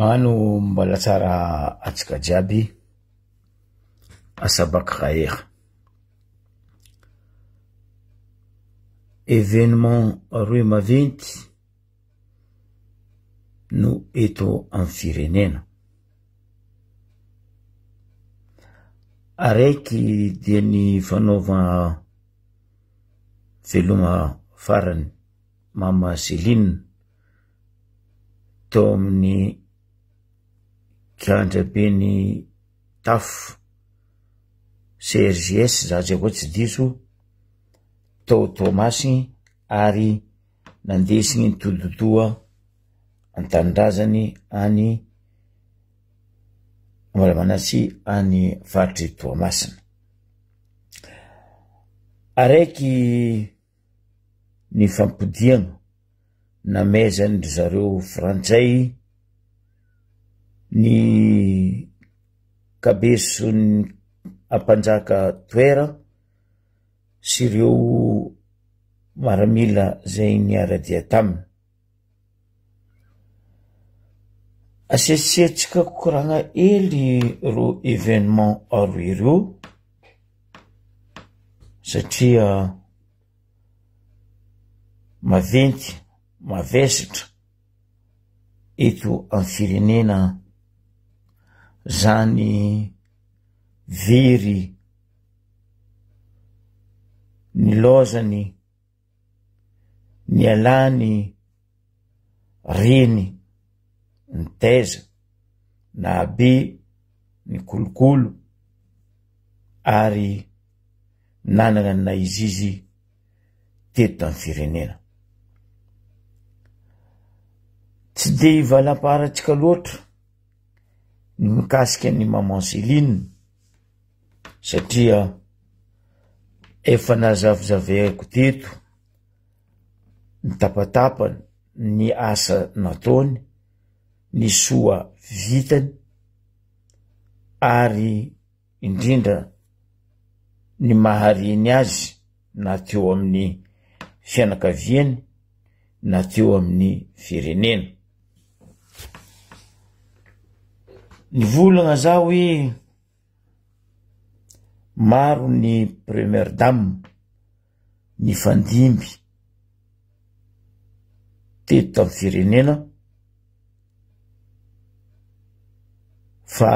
Magnano mbala tsara antsika jiaby, Asabak Khair. Evenement roe maventy no eto amin'ny firenena. Araiky dia ny fanaova veloma farany Mama Céline tao amin'ny kianjaben'i Tafo CRJS za zay koa tsy diso tao Toamasina ary nandesiny nitodi-doha an-tanindrazany any Amalamanasy any faritr'i Toamasina. Araiky ny fampodiana namezan-dry zareo frantsay ny kabeson'ny ampanjaka Toera sy ireo maramila zay niara-dia taminy. Asesisentsika koragna hely ireo événement aroa ireo satria maventy, mavesatra eto amin'ny firenena zany very nilaozany nialany reny nitaiza, nahabe, nikolokolo ary nanana ny naha-izy izy teto tamin'ny firenena. Tsy dia ivalamparantsika loatra ny mikasika an'i Maman Céline satria efa nazavizavaiko teto ny tapatapany, ny asa nataony, ny soa vitany ary indrindra ny maha reny azy na teo amin'ny fianakaviany na teo amin'ny firenena. Nivolagna za hoe maro ny première dame nifandimby teto tamin'ny firenena fa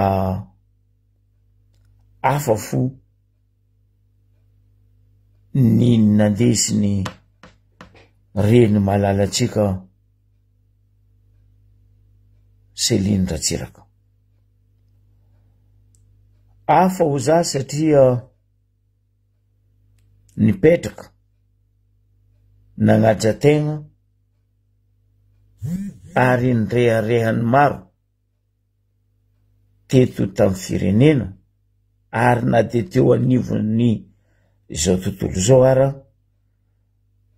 hafa fo ny nandesiny reny malalantsika Céline Ratsiraka. Hafa ho za satria nipetraka nagnaja tegna ary nireharehan'ny maro teto tamin'ny firenena ary na dia teo anivon'ny izao tontolo izao ara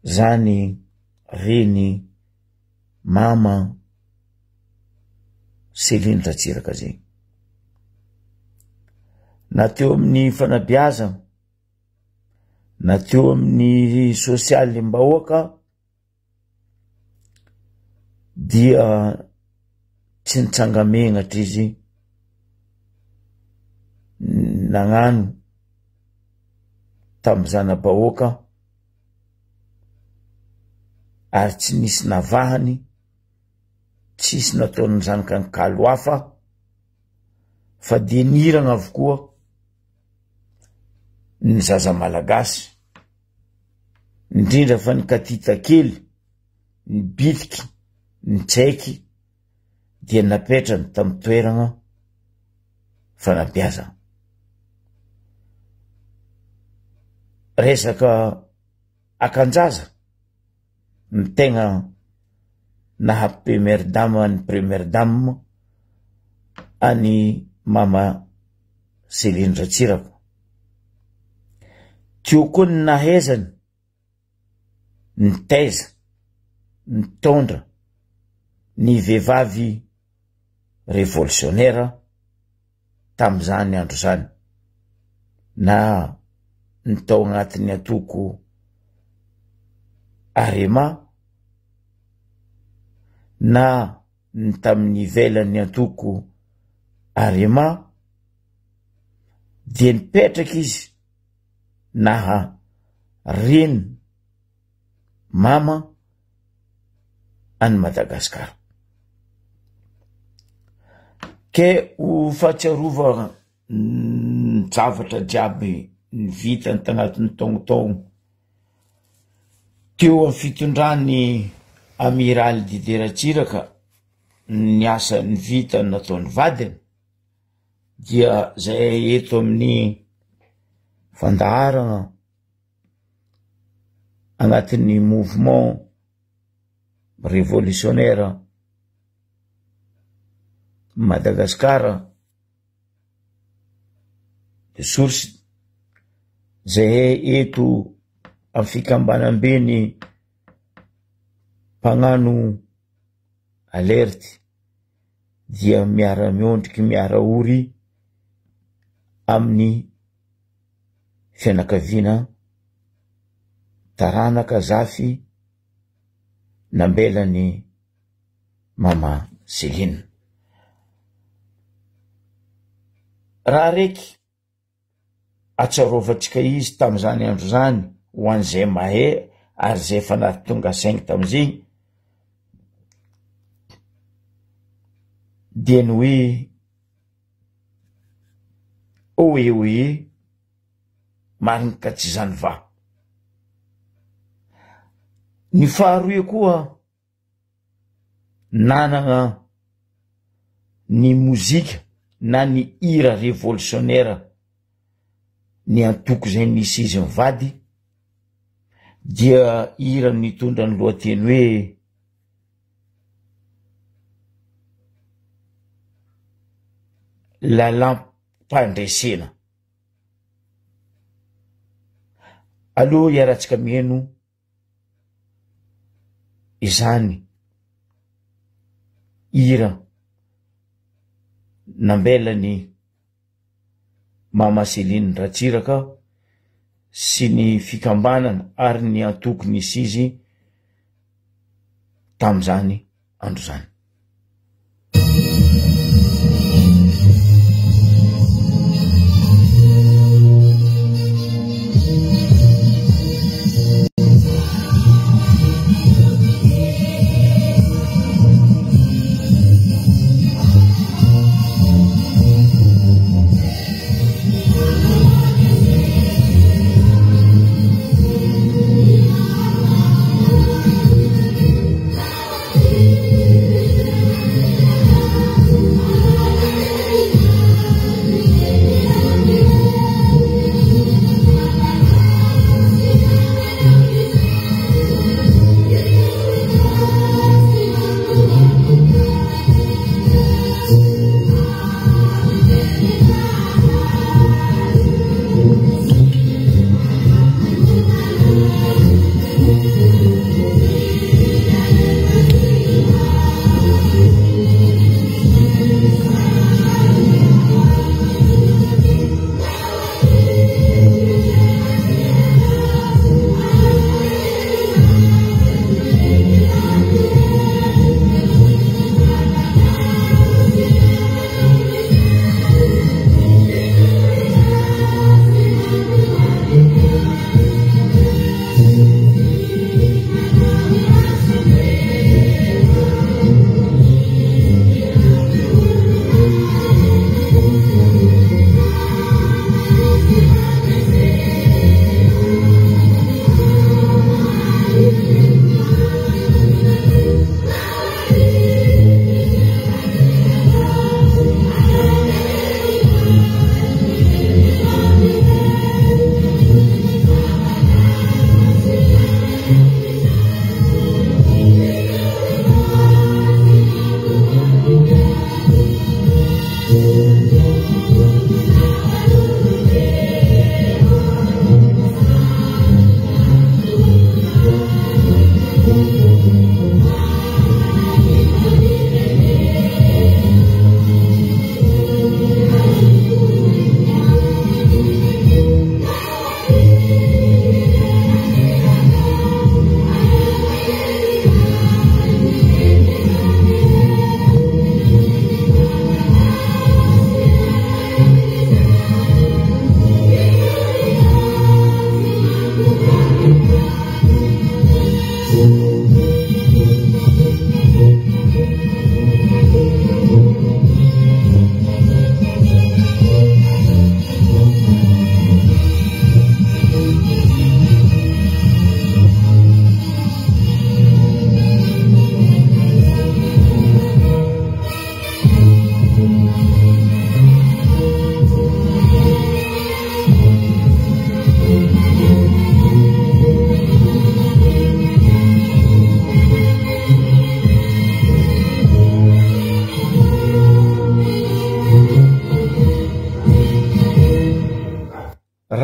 zany reny mama Céline Ratsiraka zegny. Na teo amin'ny fanabeazana, na teo amin'ny sosialim-bahoaka dia tsy nitsanga-menatra izy nagnano tamin'ny zana-bahoaka ary tsy nisy navahany, tsisy nataon'ny zanak'ankalo hafa fa dia nirana avokoa ny zaza malagasy, indrindra fa ny katita kely, ny bitiky, ny tsaiky dia napetrany tamin'ny toerana fanabeazana. Resaka akan-jaza no tegna naha première dame an'i première dame an'i mama Céline Ratsiraka. Teo koa ny nahaizany nitaiza, nitondra ny vehivavy revolsionera tamin'izany andro izany, na ny tao anatin'ny antoko Arema na. ny tamin'ny ivelan'ny antoko Arema dia nipetraka izy naha reny mama an'i Madagasikara. Ke ho fahatsiarovana ny zavatra jiaby ny vitany tagnatin'ny taogno-taogno teo amin'ny fitondrany Amiraly Didier Ratsiraka ny asa ny vitany nataon'ny vadiny dia zay eto amin'ny fandaharana agnatin'ny mouvement révolutionnaire Madagascar de source zahay eto amin'ny fikambanambe ny mpagnano alerte dia miara-miondriky miara-ory amin'ny fianakaviana taranaka zafy nambelany Mama Céline. Raha reky atsarovantsika izy tamin'izany andro izany ho an'izay mahay ary izay efa nahatonga saigny tamin'izegny dia ny hoe oe oe marigny ka tsy zany va. Ny faharoe koa nanana ny mozika na ny hira revolsionera ny antoko izay nisy izy mivady dia hira nitondra ny lohateny hoe Lalam-pandresena. Aleo hiarahantsika miheno izany hira nambelany Mama Céline Ratsiraka sy ny fikambanana ary ny antoko nisy izy tamin'izany andro izany.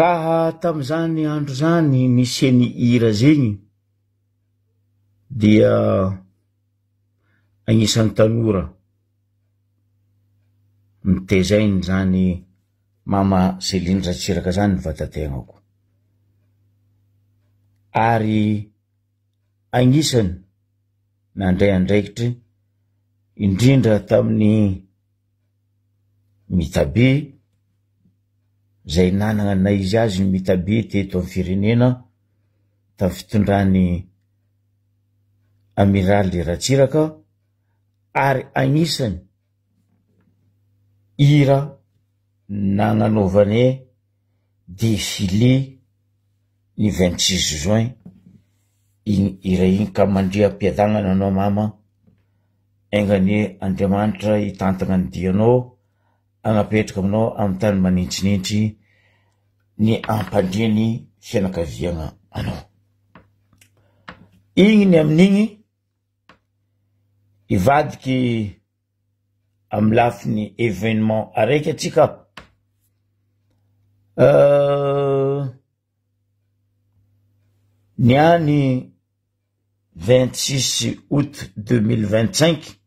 Raha tamin'izany andro izany nisian'ny hira zegny dia agnisan'ny tanora nitezainy zany mama Céline Ratsiraka zany ny vatategnako ary agnisany nandray andraikitry indrindra tamin'ny mitabe zay nanana na izy azy ny mitabe teto amin'ny firenena tamin'ny fitondrany Amiraly Ratsiraka ary agnisany hira nagnanaovane defile ny 26 juin iny hira iny ka mandria am-piadanana anao mama, enga anie Andriamanitra hitantana ny dianao hagnapetraka aminao amin'ny tany manintsinintsy ny hampandria ny fianakaviagna anao. Igny ny amin'igny hivadiky amy lafiny événement araiky atsika ny any 26 août 2025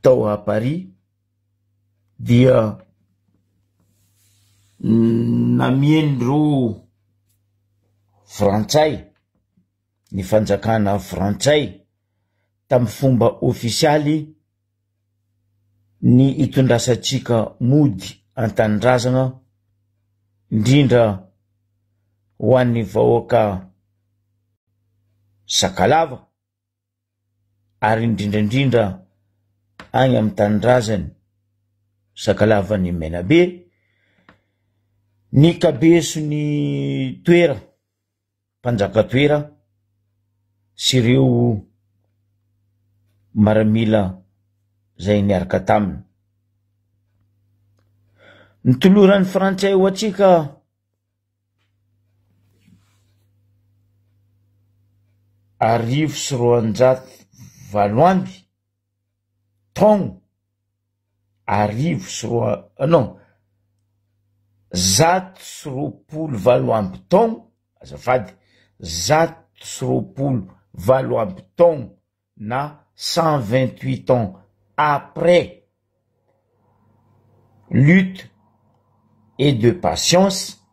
tao à Paris dia namian'ireo frantsay ny fanjakana frantsay tamin'ny fomba ofisialy ny hitondrasantsika mody an-tanindrazana indrindra ho an'ny vahoaka Sakalava ary indrindra indrindra any amin'ny tanindrazany Sakalavan'i Menabe, ny kabeson'ny toera, mpanjaka toera sy ireo maramila zay niaraka taminy. Nitoloran'ny frantsay ho antsika 1201 taogno, arivo sy roa non 128 taogno azafady, 128 taogno na 128 ans après lutte et de patience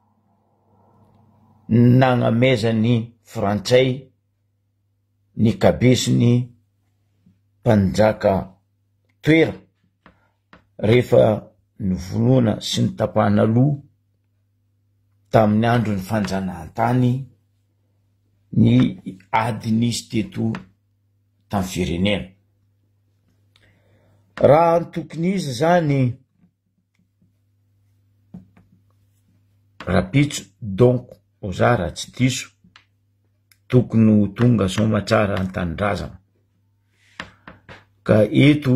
nagnamezan'ny frantsay ny kabeson'ny mpanjaka toera rehefa novonoina sy notapahana loha tamin'ny andron'ny fanjanahantany ny ady nisy teto tamin'ny firenena. Raha ny tokony izy zany rapitso donc ho za raha tsy diso tokony ho tonga soamatsara an-tanindrazana ka eto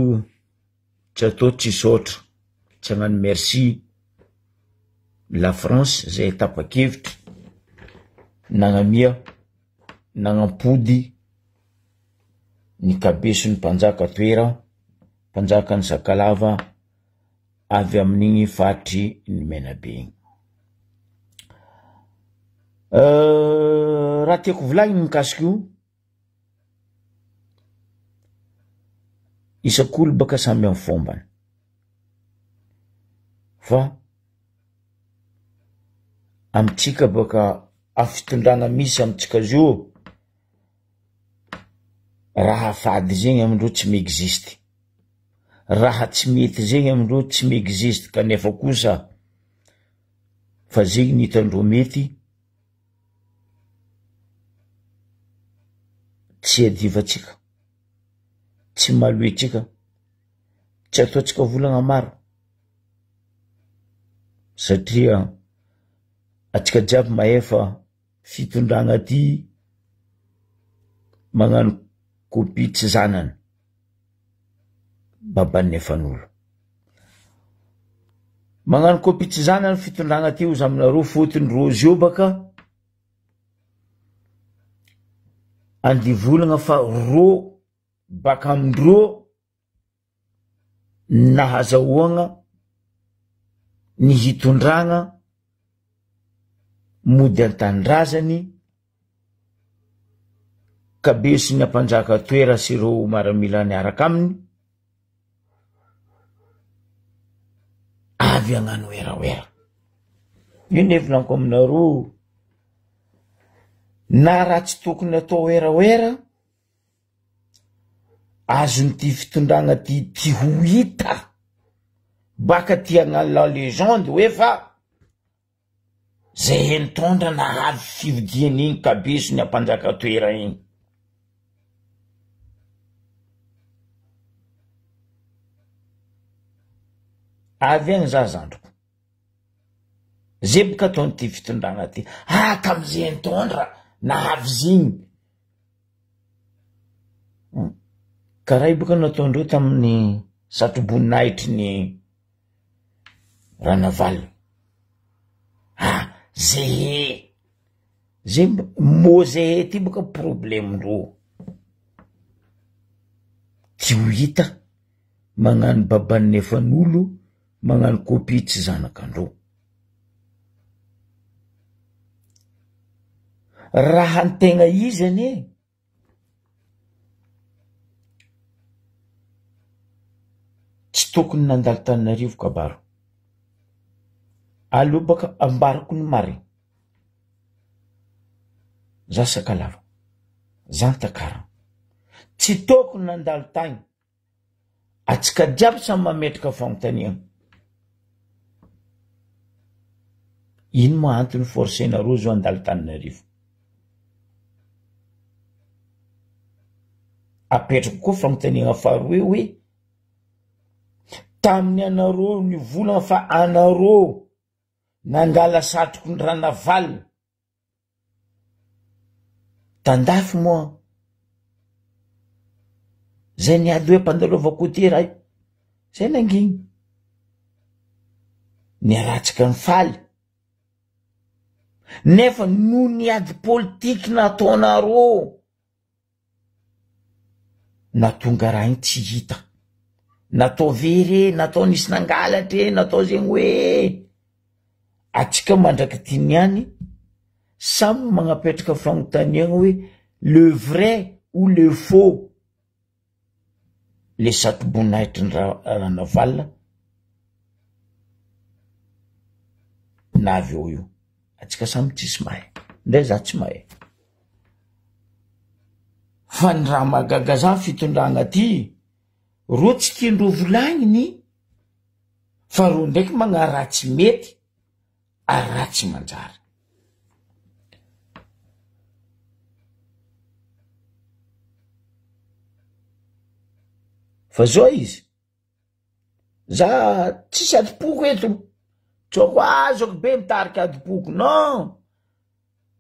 tsy atao tsy saotra tsy hagnano merci la France zay tapa-kevitra nagnamia nagnampody ny kabeson'ny mpanjaka toera mpanjakan'ny Sakalava avy amin'igny faritry ny Menabe igny. Raha tiako volagniny mikasika io, isak'olo baka samy amy fombany fa amitsika baka amy fitondrana misy amitsika zio raha fady zegny amindreo tsy mi-existe, raha tsy mety zegny amindreo tsy mi-existe kanefa kosa fa zegny ny hitandreo mety tsy iadivantsika, tsy maloentsika, tsy ataontsika volagna maro satria atsika jiaby mahefa fitondragna ty magnano kopia tsy zanany baban'ny efan'olo. Magnano kopia tsy zanany fitondragna ty ozy aminareo fôtony rô zio baka andivolagna fa rô baka amindrô nahazahoagna. Ny hitondragna mody an-tanindrazany Kabeso ny ampanjaka toera sy ireo maramila niaraka aminy avy hagnano werawera. Io ny volaniko aminareo, na raha tsy tokony atao werawera, azon'ity fitondragna ty ty ho hita baka ty hagnano la legende hoe fa Zay nitondra nahazo fividiana iny kabeso ny ampanjaka toera iny. Avy agny za zandriko. Zay boka ataon'ity fitondrana ty. Ah tam'izay nitondra nahavy zigny. Karaha io boka nataondreo tamin'ny satroboninahitry ny Ranavalona. Ah zehe, ze mot zehe ty boka problemendreo, tsy ho hita magnano baban'ny nefan'olo magnano copie tsy zanakandreo. Raha ny tegna izy anie. Tsy tokony nandalo Tananarivo kabaro. Aleo baka ambarako ny marigny. Za sakalava, za ntakarana. Tsy tokony nandalo tagny. Atsika jiaby samy mametraka fanontaniana. Ino moa antony forcer-nareo zao handalo Tananarivo? Apetrako koa fanontaniana faharoe hoe, tamin'ny anareo nivolagna fa anareo nangala satroky ny Ranavalona, Tandafy moa zay niady hoe ampandalovako ty raha io, zay nanginy, niaratsika nifaly, nefa noho ny ady politiky nataonareo Natonga raha iny tsy hita. Natao very e, natao nisy nangalatra e, natao zegny hoe atsika mandraky niany samy magnapetraka fagnontaniagna hoe le vrai ou le faux le satroboninahitry ny Ranavalona na avy eo io. Atsika samy tsisy mahay, ndray za tsy mahay. Fa ny raha mahagaga za fitondragna ty, rô tsy tiandreo volagniny fa rô ndraiky magnano raha tsy mety ary raha tsy manjary. Fa zao izy. Za tsisy adim-poko eto, tsôko azoko be mitarika adim-poko, non!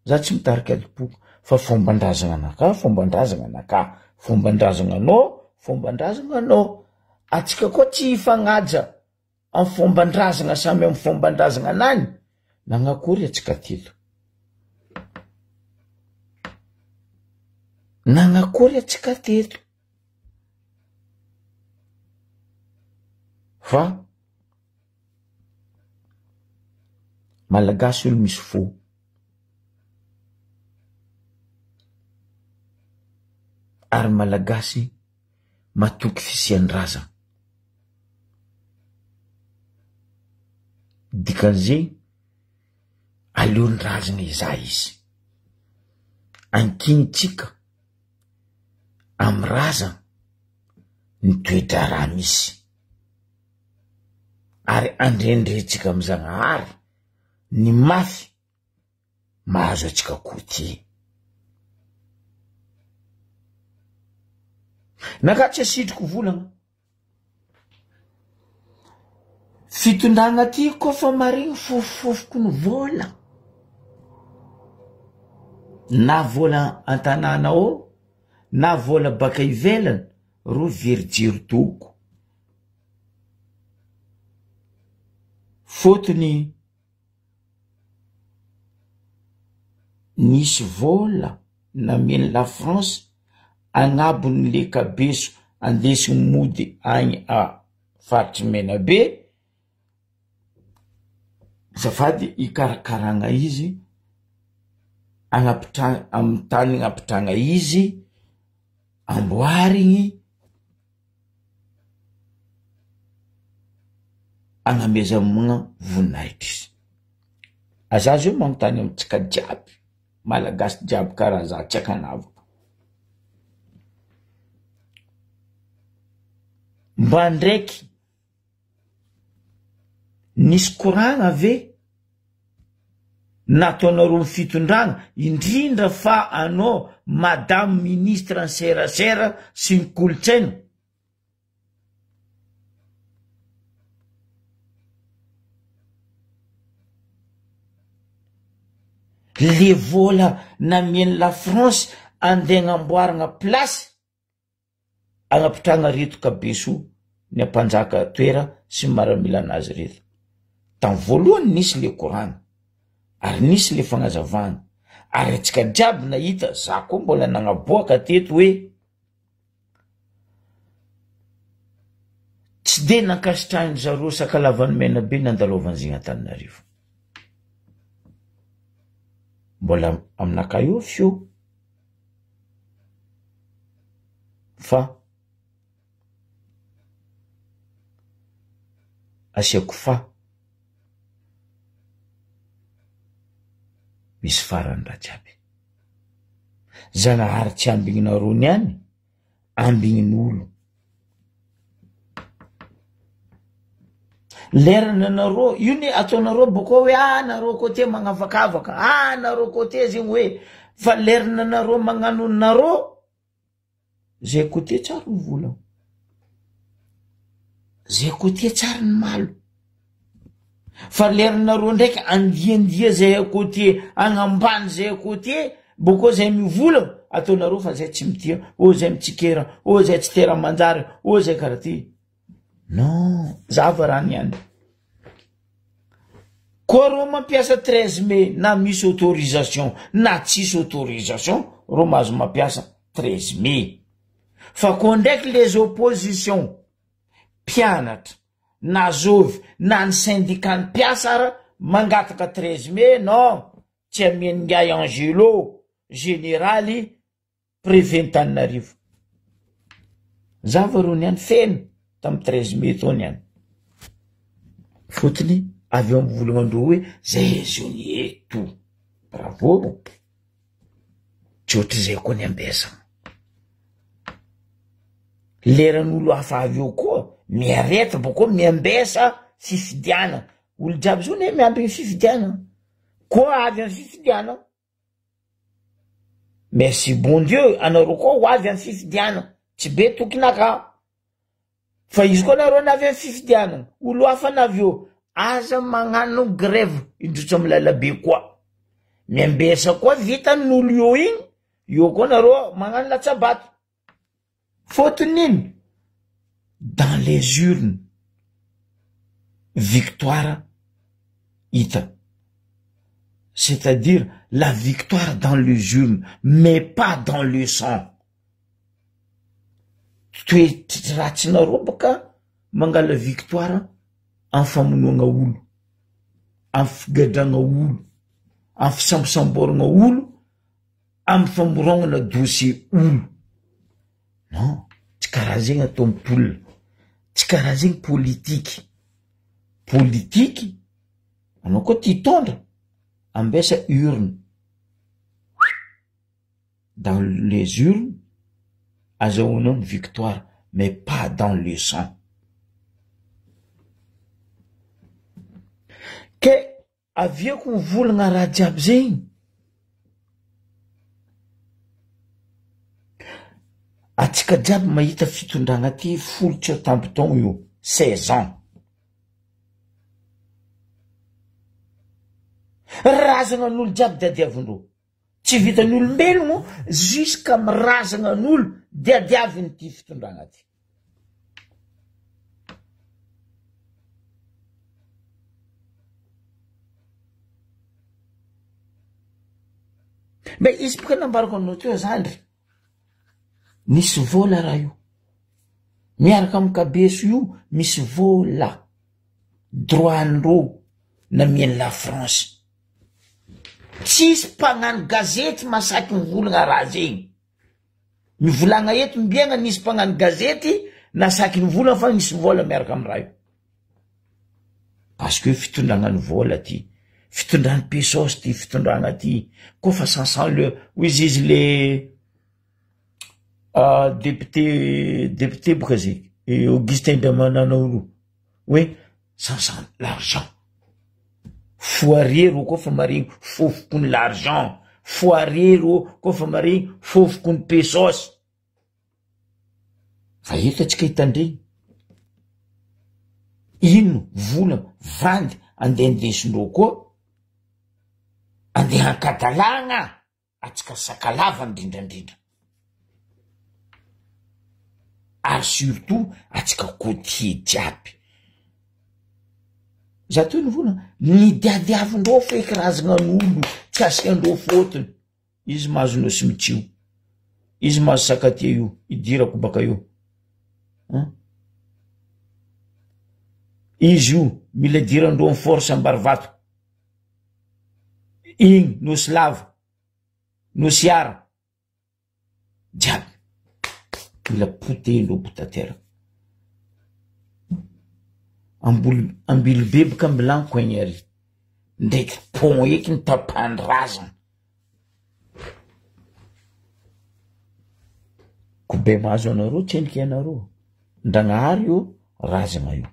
Za tsy mitarika adim-poko fa fomban-drazagna anakahy fomban-drazagna anakahy, fomban-drazagna anao fomban-drazagna anao, atsika koa tsy hifagnaja amy fomban-drazagna samy amy fomban-drazagna anany, nagnakory atsika teto? Nagnakory atsika teto? Fa Malagasy olo misy fo. Ary Malagasy matoky fisian-drazana. Dikan'izay aleo ny razana hizaha izy. Ankinintsika. Amin'ny razana ny toe-draharaha misy ary andrendrentsika amin'ny Zagnahary ny mafy mahazo antsika koa ty. Naka tsy asitriko volagna. Fitondragna ty kôfa maregny fofofofoko ny vôla, na vôla an-tanàna ao na vôla baka ivelany rô very jiro dôko, fôtony nisy vôla nameny la France agnabony le kabeso andesigny mody agny a faritry Menabe. Azafady hikarakaragna izy agnapitrahana amin'ny tany agnapitrahana izy amboarigny agnamezamogna voninahitra izy. Za zao magnontany amintsika jiaby malagasy jiaby karaha za tsy ankanavaka, mba ndraiky Nisy koragna ve nataonareo ny fitondragna indrindra fa anao madame ministre ny serasera sy ny kolotsaina? Le vola namian'i la France andeha agnamboaragna place Agnapitrahagna reto kabeso ny ampanjaka toera sy ny maramila anazy reto. Tam voalohany nisy le koragna ary nisy le fagnazavagna ary atsika jiaby nahita za koa mbola nagnaboaka teto hoe tsy de nankasitrahin zareo sakalavan'i Menabe nandalovan'i zegny Antananarivo. Mbola aminakahy eo feo. Fa asiako fa misy farany raha jiaby. Zanahary tsy ambigninareo niany, ambignin'olo. Lerany anareo io ne ataonareo bôkô hoe ah nareo côté magnavakavaka, ah nareo côté zegny hoe fa lerany anareo magnano nareo zay côté tsary ny vola, zay côté tsary ny malo. Fa lerinareo ndraiky andiandia zay à côté agnambany zay à côté bôkô zay mivolagna ataonareo fa zay tsy mitia, ô zay mitsikera, ô zay tsy te raha manjary, ô zay karaha ty. Non, zava raha niany. Koa reo mampiasa 13 mai na misy autorisation na tsisy autorisation reo mahazo mampiasa 13 mai. Fa koa ndraiky les oppositions mpianatra na zovy na ny syndicat ny mpiasa ara mangataka 13 mai non tsy amian'ingahy Angelo generaly préfet Antananarivo. Zava reo niany feno tamy 13 mai tao niany. Fotony avy eo mivolagna andreo hoe zay zao ny eto. Bravo. Tsy ohatry zay koa ny ambesagna. Leran'olo hafa avy eo koa miareta bôkô miambesa fifidianana. Olo jiaby zao ne miambigny fifidianana. Koa avy amy fifidianana. Merci bon Dieu anareo koa ho avy amy fifidianana. Tsy be tokinaka. Fa izy koa nareo navy amy fifidianana, olo hafa navy eo, aza magnano grève indrotso amy lalabe koa. Miambesa koa vitan'olo eo igny, eo koa nareo magnano latsabato. Fôtony ino? Dans les urnes, victoire hita. C'est à dire la victoire dans les urnes, mais pas dans le sang. Toetra ratsinareo baka mangala victoire am famonoagna olo, am figadragna olo, am fisambosamboragna olo, am famoragnana dossier olo. Non, tsy karaha zegny atao mitolona, tsy karaha zegny politiky. Politiky, anao koa tia hitondra, ambesa urne. Dans les urnes azahoanao ny victoire mais pas dans le sang. Ke aviako mivolagna raha jiaby zegny, atsika jiaby mahita fitondragna ty folo tsy atamby taogno io, seize ans. Razagna n'olo jiaby diadiavindreo. Tsy vitan'ny olombelogno jusqu'à mirazagna an'olo diadiaviny ty fitondragna ty. Mais izy boka nambarako aminao teo zandry, misy vôla raha io, miaraka amy kabeso io misy vôla, droit-ndreo. Namian'i la France. Tsisy mpagnano gazety masaky mivolagna raha zegny. Mivolagna eto mbiagna nisy mpagnano gazety nasaky nivolagna fa nisy vôla miaraka amy raha io. Parce que fitondragna ny vôla ty, fitondrany pesos ty fitondragna ty, koa fa ça sent le, hoy izy izy le député député boka zay, Augustin Andriamananoro hoe ça sent l'argent. Foire rô koa fa maregny fofoko ny l'argent, foire rô koa fa maregny fofoko ny pesos. Fa eto atsika hitandregny, ino vola vandy andeha indesindreo koa, andeha ankadalagna atsika sakalava ndrindrandrindra, ary surtout atsika côtier jiaby. Za teo nivolagna, nidiadiavindreo feky razagna an'olo tsy asiandreo fôtony. Izy mahazo nosy mitsio, izy mahazo sakatia io, idirako baka io an! Izy io mila idirandreo am force ambarivato, igny nosy lava, nosy ara, jiaby mila potehin-dreo botateraka. Ambolo- Ambilobe boka ambilaniko egny ary, ndraiky pont eky ny tapahan'ny razana. Ko be mahazo anareo tsendriky ianareo, Ndragnahary io razagna io,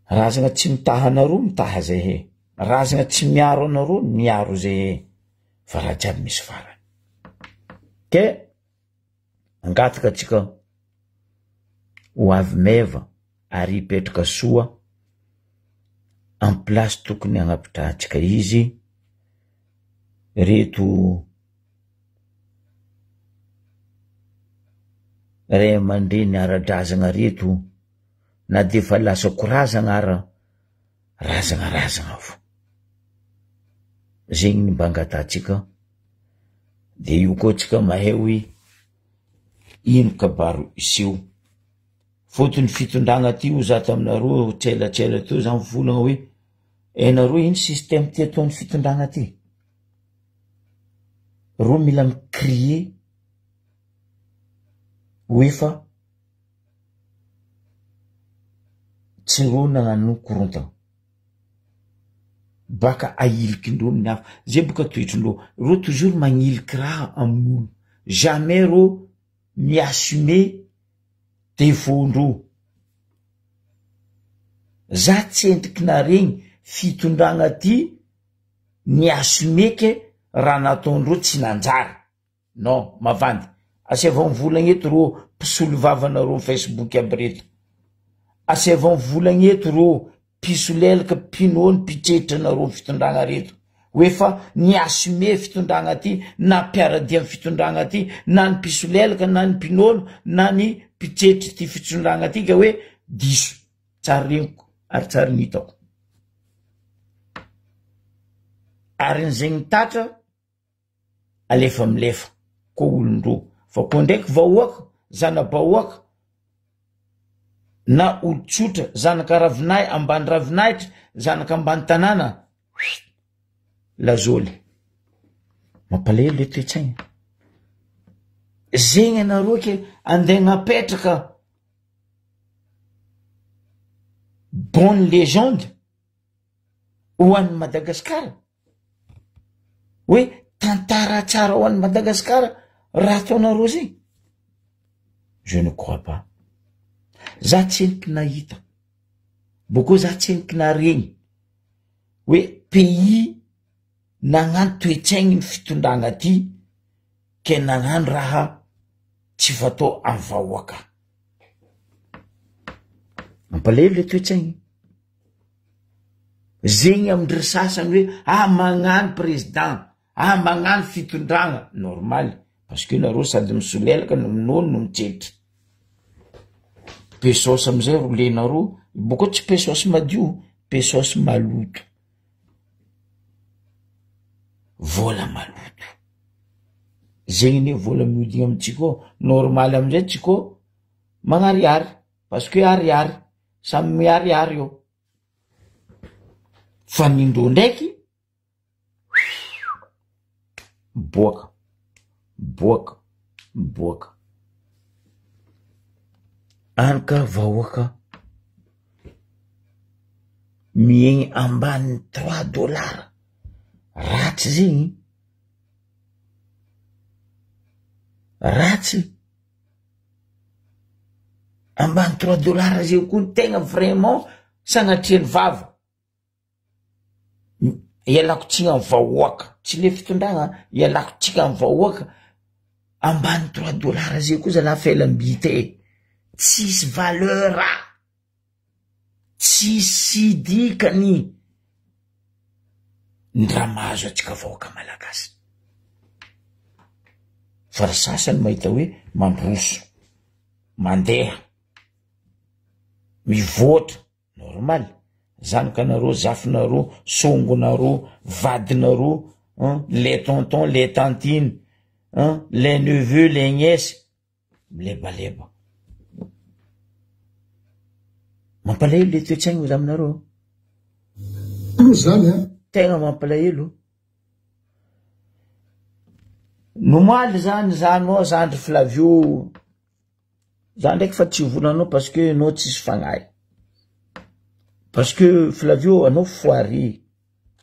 razagna tsy mitaha anareo mitaha zahay, razagna tsy miaro anareo miaro zahay, fa raha jiaby misy farany, ke angataka atsika ho avy meva ary hipetraka soa amy place tokony hagnapitrahantsika izy reto ray aman-dreny ara-drazagna reto na de efa lasa korazagna ara razagna razagna fo, zegny ny mba angatahantsika de io koa tsika mahay hoe ino kabaro hiseho. Fotony fitondragna ty ho za taminareo tselatsela teo za mivolagna hoe hainareo ino système ty ataony fitondragna ty? Reo mila mi crier hoe fa tsy reo nagnano korontana, baka ahilikindreo ny hafa, zay boka toetrindreo, reo toujours magniliky raha amin'olo, jamais reo mi-assumer defaut-ndreo. Za tsy endriky naregny fitondragna ty ni-assumer ke raha nataondreo tsy nanjary. Non, mavandy. Asaivo mivolagna eto reo mpisolo vava nareo facebook aby reto. Asaivo mivolagna eto reo mpisolelaka, mpinono, mpitretra nareo fitondragna reto. Hoe fa ni-assumer fitondragna ty na mpiaradia am fitondragna ty na ny mpisolelaka na ny mpinono na ny mpitretry ty fitondragna ty ka hoe diso. Tsary regniko ary tsary ny hitako. Ary ny zegny tatra alefa milefa koa olondroa fa koa ndraiky vahoaka zana-bahoaka na olon-tsotra zanaka ravinahy ambany ravinahitra zanaka ambany tanàna huit lazoly mampalahelo le toe-tsaigna zegny anareo ke andeha agnapetraka bonne legende ho an'i Madagasikara hoe tantara tsara ho an'i Madagasikara raha ataonareo zay? Je ne crois pas. Za tsendriky nahita, bôkô za tsendriky naregny hoe pays nagnano toe-tsaigny ny fitondragna ty ke nagnano raha tsy fatao amy vahoaka. Mampalahelo le toe-tsaigny. Zegny amindry sasany hoe ah magnano président, ah magnano fitondragna, normal parce que nareo sady misolelaka no minono no mitsetra. Pesos amizay roulenareo, bôka tsy pesos madio, pesos maloto, vôla maloto, zegny anie vôla mihodigna amitsika ao, normal amizay tsika ao magnariary parce que ariary. Samy miharihary eo. Fa nindreo ndraiky miboaka, miboaka, miboaka. Any ka vahoaka miaigny ambanin'ny trois dollars, ratsy zegny, ratsy. Ambany trois dollars zegny koa ny tegna vraiment sanatrian'ny vava. Ialako tsiny amy vahoaka, tsy le fitondragna, ialako tsika amy vahoaka, ambany trois dollars zay koa zalahy felam-bita e, tsisy valeur a, tsisy dikany ny raha mahazo antsika vahoaka malagasy, fa ry sasany mahita hoe mandroso, mandeha, mivoatra. Normal, zanakanareo, zafinareo, songonareo, vadinareo, hein, les tontons, les tantines, hein, les neveux, les nièces, milebaleba. Mampalahelo le toe-tsaigna za aminareo. Aloha zany an. Tegna mampalahelo. Nomaly zany zanao zandry Flavio. Za ndraiky fa tsy hivola anao parce que enao tsisy fagnahy, parce que Flavio anao foire,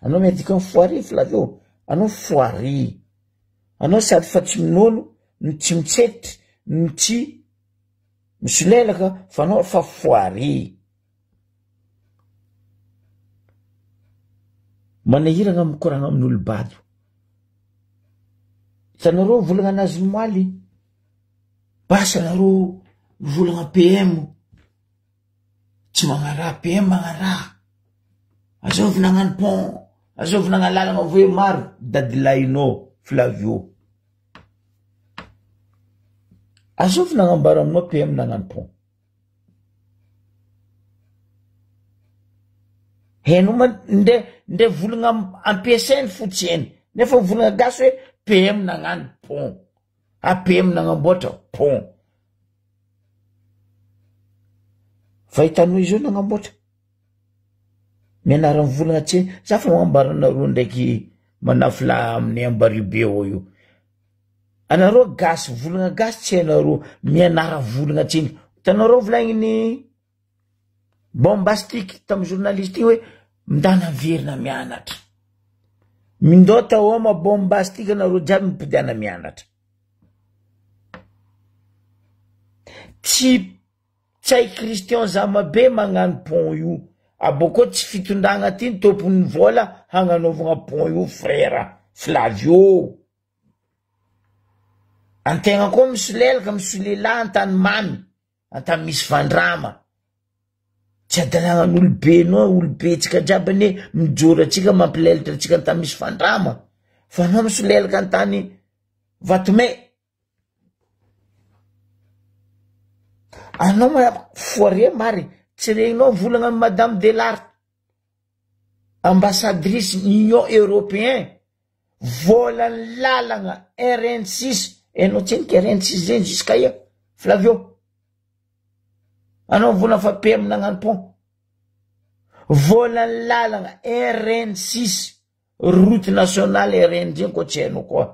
anao miadika am foire Flavio, anao foire, anao sady fa tsy minono no tsy mitsetry no tsy misolelaka fa anao fa foire. Manahiragna mikoragna amin'olo bado, hitanareo volagna anazy omaly. Basa nareo mivolagna PM tsy magnaraha PM magnaraha azovy nagnano pont azovy nagnano lalagna voe maro dadilahinao Flavio azovy nagnambara aminao PM nagnano pont hainao ma ndre ndre volagna ampiasainy fo tsy hainy nefa mivolagna gasy hoe PM nagnano pont. APM nagnamboatra pont. Fa hitanao izy io nagnamboatra. Mianara mivolagna tsy za fa ambaranareo ndraiky manafila amin'ny Ambaribe ao io. Anareo gasy volagna gasy tsy hainareo mianara volagna tsiny. Hitanareo volagniny bombastique tamy journaliste iny hoe mindana miverina mianatra. Mindao tahoma bombastique nareo jiaby mipodiana mianatra. Tsy Ntsay Christian Zamabe magnano pont io, abôkô tsy fitondragna ty ny tômpony vôla hagnanaovagna pont io frère Flavio. Antegna koa misolelaka misolelaha antany mamy. Anta misy vandrama. Tsy adalagnan'olobe anao, olobe tsika jiaby anie mijoro atsika mampilelatra atsika antany misy vandrama. Fa anao misolelaka antany Vatomay. Anao ma foire marigny, tsy regninao volagna an'i madame Delarte, ambassadrice union européen, volan'ny lalagna RN six, enao tsendriky RN six zegny jusqu'à ia Flavio? Anao mivolagna fa PM nagnano pont, volan'ny lalagna RN six, route nationale RN zegny koa tsy hainao koa,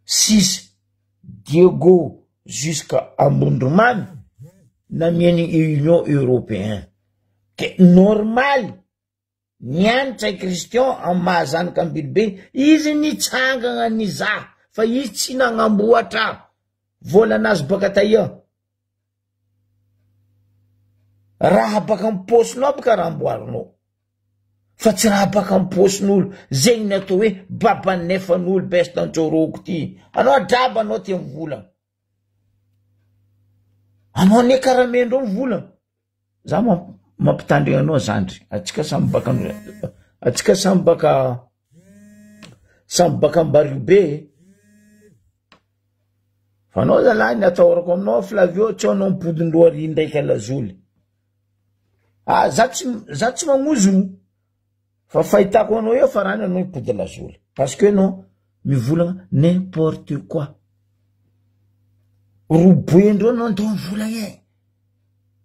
six Diego jusqu'à Ambondromamy namian'ny union européen, ke normaly Nianatra i Christian amin'ny maha zanaka Ambilobe, izy nitsangana nizaha fa izy tsy nagnamboatra vôlanazy baka taia. Raha baka am paosinao baka raha amboarinao fa tsy raha baka am paosin'olo, zegny ny atao hoe babanefan'olo best antsôrôko ty, anao draba anao tia mivolagna, anao anie karaha amendreo mivolagna. Za mampitandrina anao zandry, atsika samy baka atsika samy baka samy baka Ambaribe e. Fa anao zalahy ny atahorako aminao Flavio tsy anao mipodin-droa ary ndraiky alazoly. Ah za tsy za tsy magnozogno fa fahitako anao eo fa rany anao mipody lazoly parce que anao mivolagna n'importe quoi. Roboen-dreo anao ndao mivolagna e.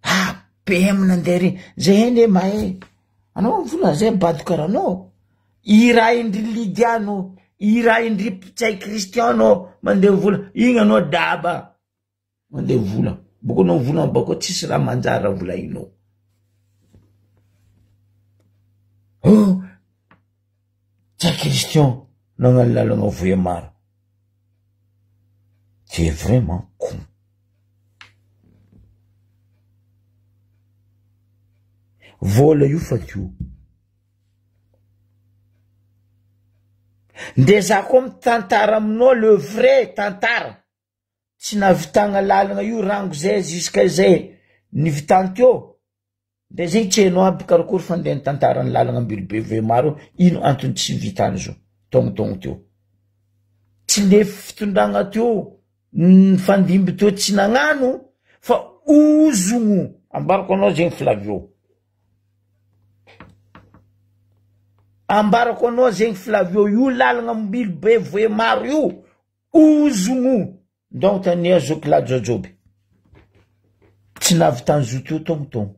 Ah, PM nandeha re, zay anie mahay. Anao mivolagna zay bado karaha anao. Irahin-dry Lydia anao, irahin-dry Ntsay Christian anao mandeha mivola, igny anao daba mandeha mivola. Boko anao mivolagna bakao tsisy raha manjary raha volahinao. Oh, Ntsay Christian nagnano lalagna Vohemar. Tu es vraiment con. Vola io fa io. Nde za koa mitantara aminao le vrai tantara. Tsy nahavitagna lalagna io rango zay jusqu'à zay nivitany teo. Ndre zay tsy hainao aby karakory fandehan'ny tantaran'ny lalagna Ambilobe Vohemar io, ino antony tsy nivitany zo taogno teo. Tsy le fitondragna teo nifandimby teo tsy nagnano fa ozogno, ambarako anao zegny Flavio, ambarako anao zegny Flavio, io lalagna Ambilobe Vohemar io ozogno. Ndao tania zoky lahy Jaojoby. Tsy nahavitany zoky io togno togno.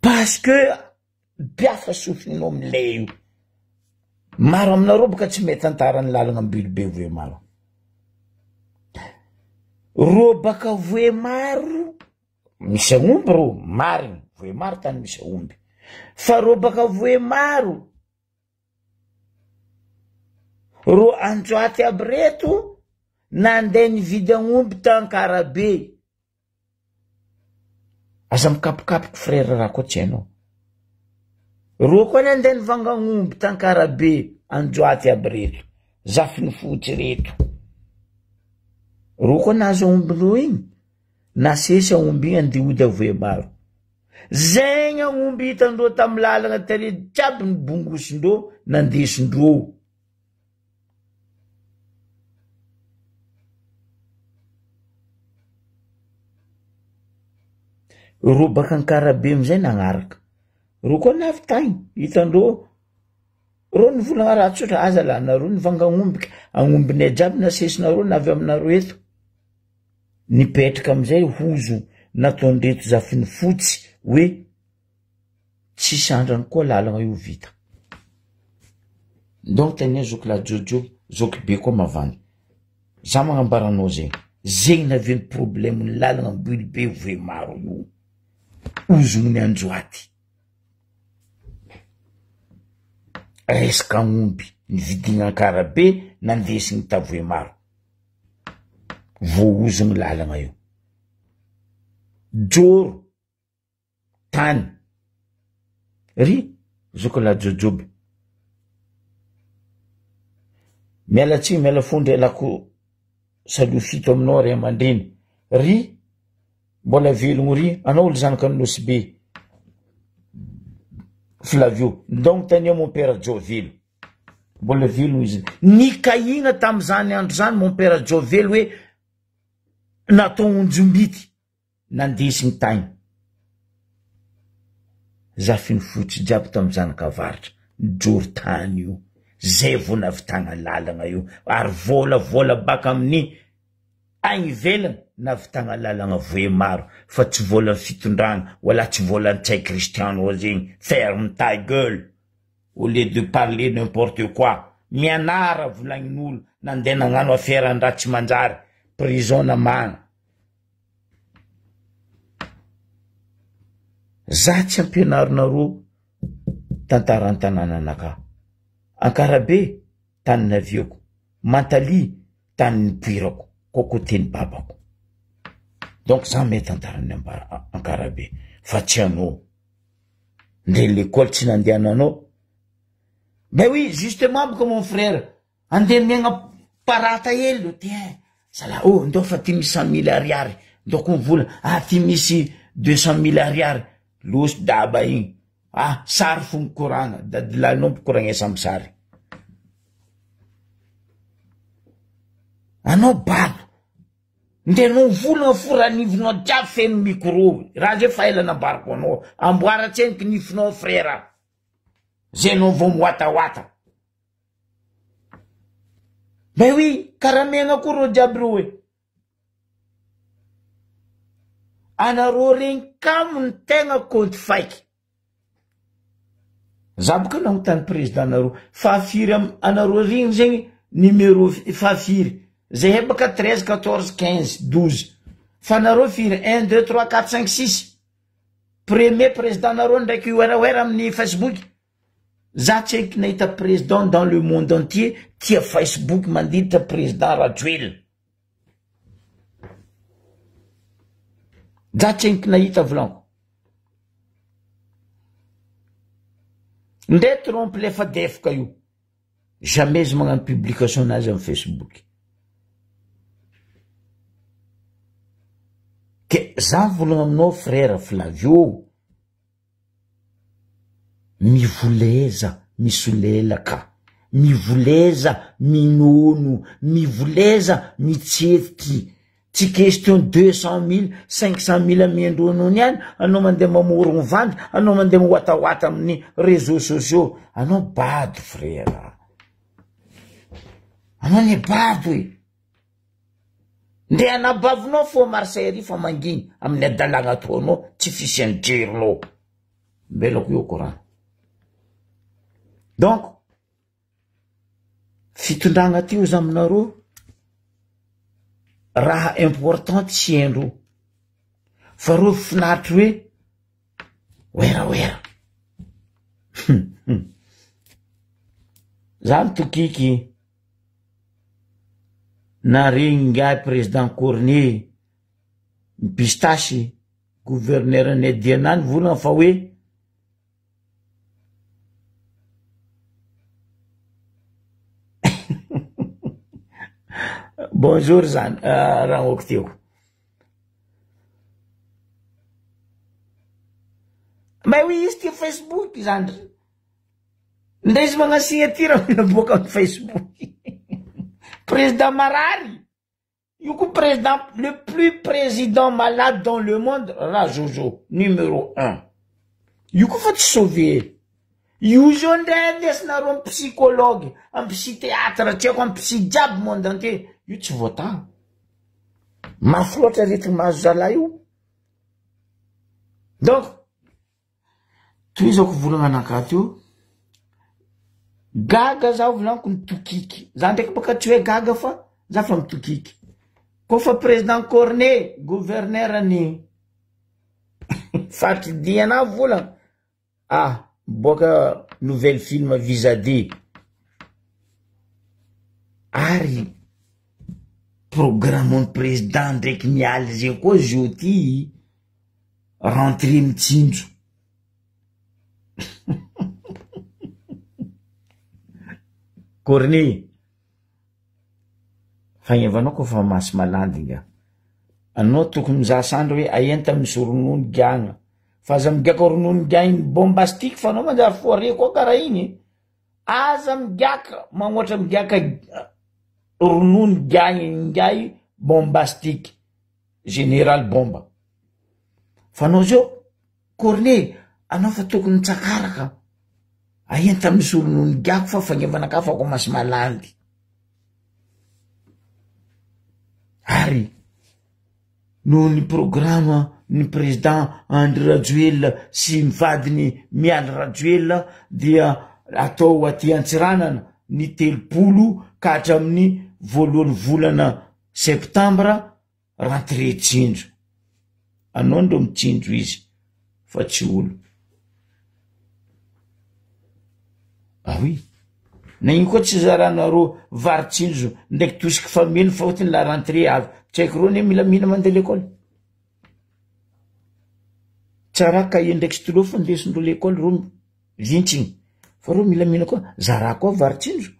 Parce que biafa sofinao milay io. Maro aminareo boka tsy mahay tantara ny lalagna Ambilobe Vohemaro. Rô baka Vohemaro Misy aomby rô, marigny, voemaro tany misy aomby, fa rô baka voemaro, rô Anjoaty aby reto nandeha nividy agnomby t'Ankarabe, aza mikapokapoky frère raha koa tsy hainao, rô koa nandeha nivanga agnomby t'Ankarabe, Anjoaty aby reto, Zafinifotsy reto, rô koa nahazo aombindrô igny. Nasesy aomby igny andeha hody avoemaro. Zegny aomby hitandreo tamy lalagna tary jiaby nibongosindreo nandesindreo. Reo baka Ankarabe amizay nagnaraka. Reo koa navy tagny hitandreo reo nivolagna raha tsotra aza lah nareo nivanga aomby ka aombinay jiaby nasesinareo navy aminareo eto. Nipetraka amizay hozo nataon'ireto Zafinifotsy hoe tsisy andrany koa lalagna io vita. Ndao tania zoky lahy Jojo, zoky be koa mavandy. Za magnambara anao zegny, zegny nahavian'ny problème ny lalagna Ambilobe Vohemaro io. Ozogny Anjoaty. Resaka aomby nividigna Ankarabe nandesigny ta Vohemaro. Voahozogny lalagna io. Joro, tany. Ry zoky lahy jojoby. Miala tsiny miala fondro ialako salut fito aminao ray aman-dreny. Ry mbola velogno ry anao olo zanaka ny Nosy Be. Flavio, ndao agnontania mon père Joavelo. Mbola velogno izy. Nikahina tamin'izany andro izany mon père Joavelo hoe natao onjombity nandesigny tagny. Zafinifotsy jiaby tamin'ny zanak'avaratra nijoro tany io. Zay vao nahavitagna lalagna io ary vola vola baka amin'ny agny ivelany nahavitagna lalagna voemaro fa tsy volan'ny fitondragna wala tsy volan'i Ntsay Christian zegny. Ferme ta gueule. Au lieu de parler n'importe quoi, mianara volagnin'olo nandeha nagnano affaire an-draha tsy manjary, prison namagna. Za tsy ampianarinareo tantaran-tanànanakahy. Ankarabe, tany naviako. Mantalia, tany nipoirako, koa côté-n'ny babako. Donc za mahay tantaran'ny Ankarabe, fa tsy anao. Ndre l'école tsy nandehananao. Mais oui, justement boka mon frère, andeha miaigna parata hely lo tiens, zala oh ndao fa ty misy 100 mille ariary, ndao koa vola, ah ty misy 200 mille ariary, losy daba igny, ah sary fo mikoragna, dadilahinao mpikoragna samby sary. Anao bado. Nde anao mivolagna fo raha nivinao jiaby feno micro raha zay fa ela nambarako anao amboara tseniky nifinao frère zay anao vao miwatawata mais oui karaha megna koa reo jiaby reo e. Anareo regny kamo ny tegna compte fake. Za boka nagnontany président nareo fahafiry am anareo regny zegny numéro fahafiry zahay baka 13 14 15 12 fa nareo firy un deux trois quatre cinq six premier président nareo ndraiky werawera amin'ny facebook za tsy haiko nahita président dans le monde entier tia facebook mandiditra président Rajoelina Za tsy haiko nahita volaniko. Nde trompe lefa defoka io. Jamais izy magnano publication nazy am facebook. Ke za mivolagna aminao frère Flavio. Mivoleza misolelaka, mivoleza minono, mivoleza mitsitsiky, tsy question 200 mille, 500 mille amian-dronono ihany anao mandeha mamorogno vandy, anao mandeha miwatawata amin'ny réseaux sociaux, anao bado frère, anao anie bado e. Ndre anabavinao fo Marseille ary fa manginy amin'ny adalagna ataonao tsy fisian'ny jerinao. Mbelako io korana. Donc fitondragna ty ozy aminareo raha important tsy haindreo fa reo finaritry hoe werawera. Za mitokiky. Naregny ingahy président Cornet Pistache gouverneur ny Diana nivolagna fa hoe Bonjour zany ragnoko teo. Mais oui izy tia Facebook zandry. Ndray izy magnano signature mila miboaka amin'ny Facebook. Président marary. Io koa président le plus président malade dans le monde Rajojo numéro un. Io koa fa tsy sauvé. Io zao ndray andesinareo am psychologue, am psy-théâtre, tsy haiko am psy jiaby monde entier. Io tsy voataha. Mafy loatra aretigny mahazo zalahy io. Donc Tohizako volagna anakahy teo, gaga zaho volaniko mitokiky, za ndraiky bôka tsy hoe gaga fa za fa mitokiky, kôfa président Cornet gouverneur ny faritry Diana volagna, ah miboaka nouvelle film visa D, ary programme-n'ny président ndraiky mialy zay koa zio ty. Rentrée mitsinjo. Corneille, fagnevanao koa fa masy malandy nga. Anao tokony mizaha sandry hoe aia misy ronono giagna. Fa aza migiaka ronono giagny bombastique fa anao manjary foire koa karaha igny. Aza migiaka magnoatra migiaka ronono giagny ingahy bombastique. Général bomba. Fa anao zao Corneille anao fa tokony mitsakaraka aia tamin'ny olo no nigiako fa fagnevana ka fa ko masy malandy. Ary noho ny programme ny président Andry Rajoelina sy ny vadiny Mialy Rajoelina dia atao aty Antsiranana ny 30 ka hatramin'ny voalohany volana septembre rentrée tsinjo. Anao ndreo mitsinjo izy fa tsy olo. Ah oui. Na ino koa tsy zaranareo vary tsinjo ndraiky tosiky fameno fa ohatry ny la rentrée avy. Tsy haiko reo ne milamina mandeha l'école. Tsara cahier ndraiky stylo fa ndesindreo l'école reo vintsigny. Fa reo milamina koa zarà koa vary tsinjo.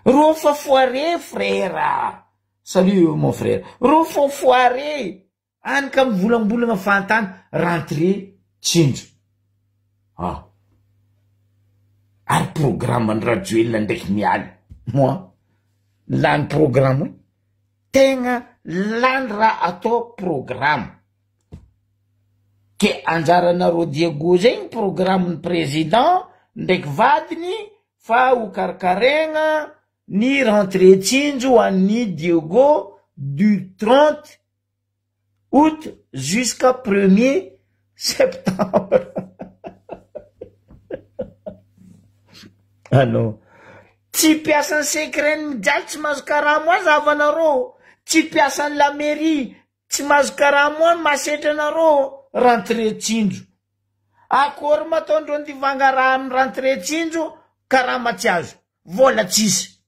Reo fa foire frère. Salut mon frère. Reo fa foire. Any ka mivolambolagna fahantany rentrée tsinjo. Ah. Ary programme ny Rajoelina ndraiky mialy. Moi lany programme io. Tegna lany raha atao programme. Ke anjaranareo Diego zegny programme ny président ndraiky vadiny. fa ho karakaregna ny rentrée tsinjo ho an'ny Diego du 30 août jusqu'à premier septembre. Anao tsy mpiasan'ny secren mijaly tsy mahazo karama aza havanareo, tsy mpiasan'ny la mairie tsy mahazo karama ny mahasetra anareo rentrée tsinjo. Akory ma ataondreo ndivanga raha amin'ny rentrée tsinjo karama tsy azo, vola tsisy.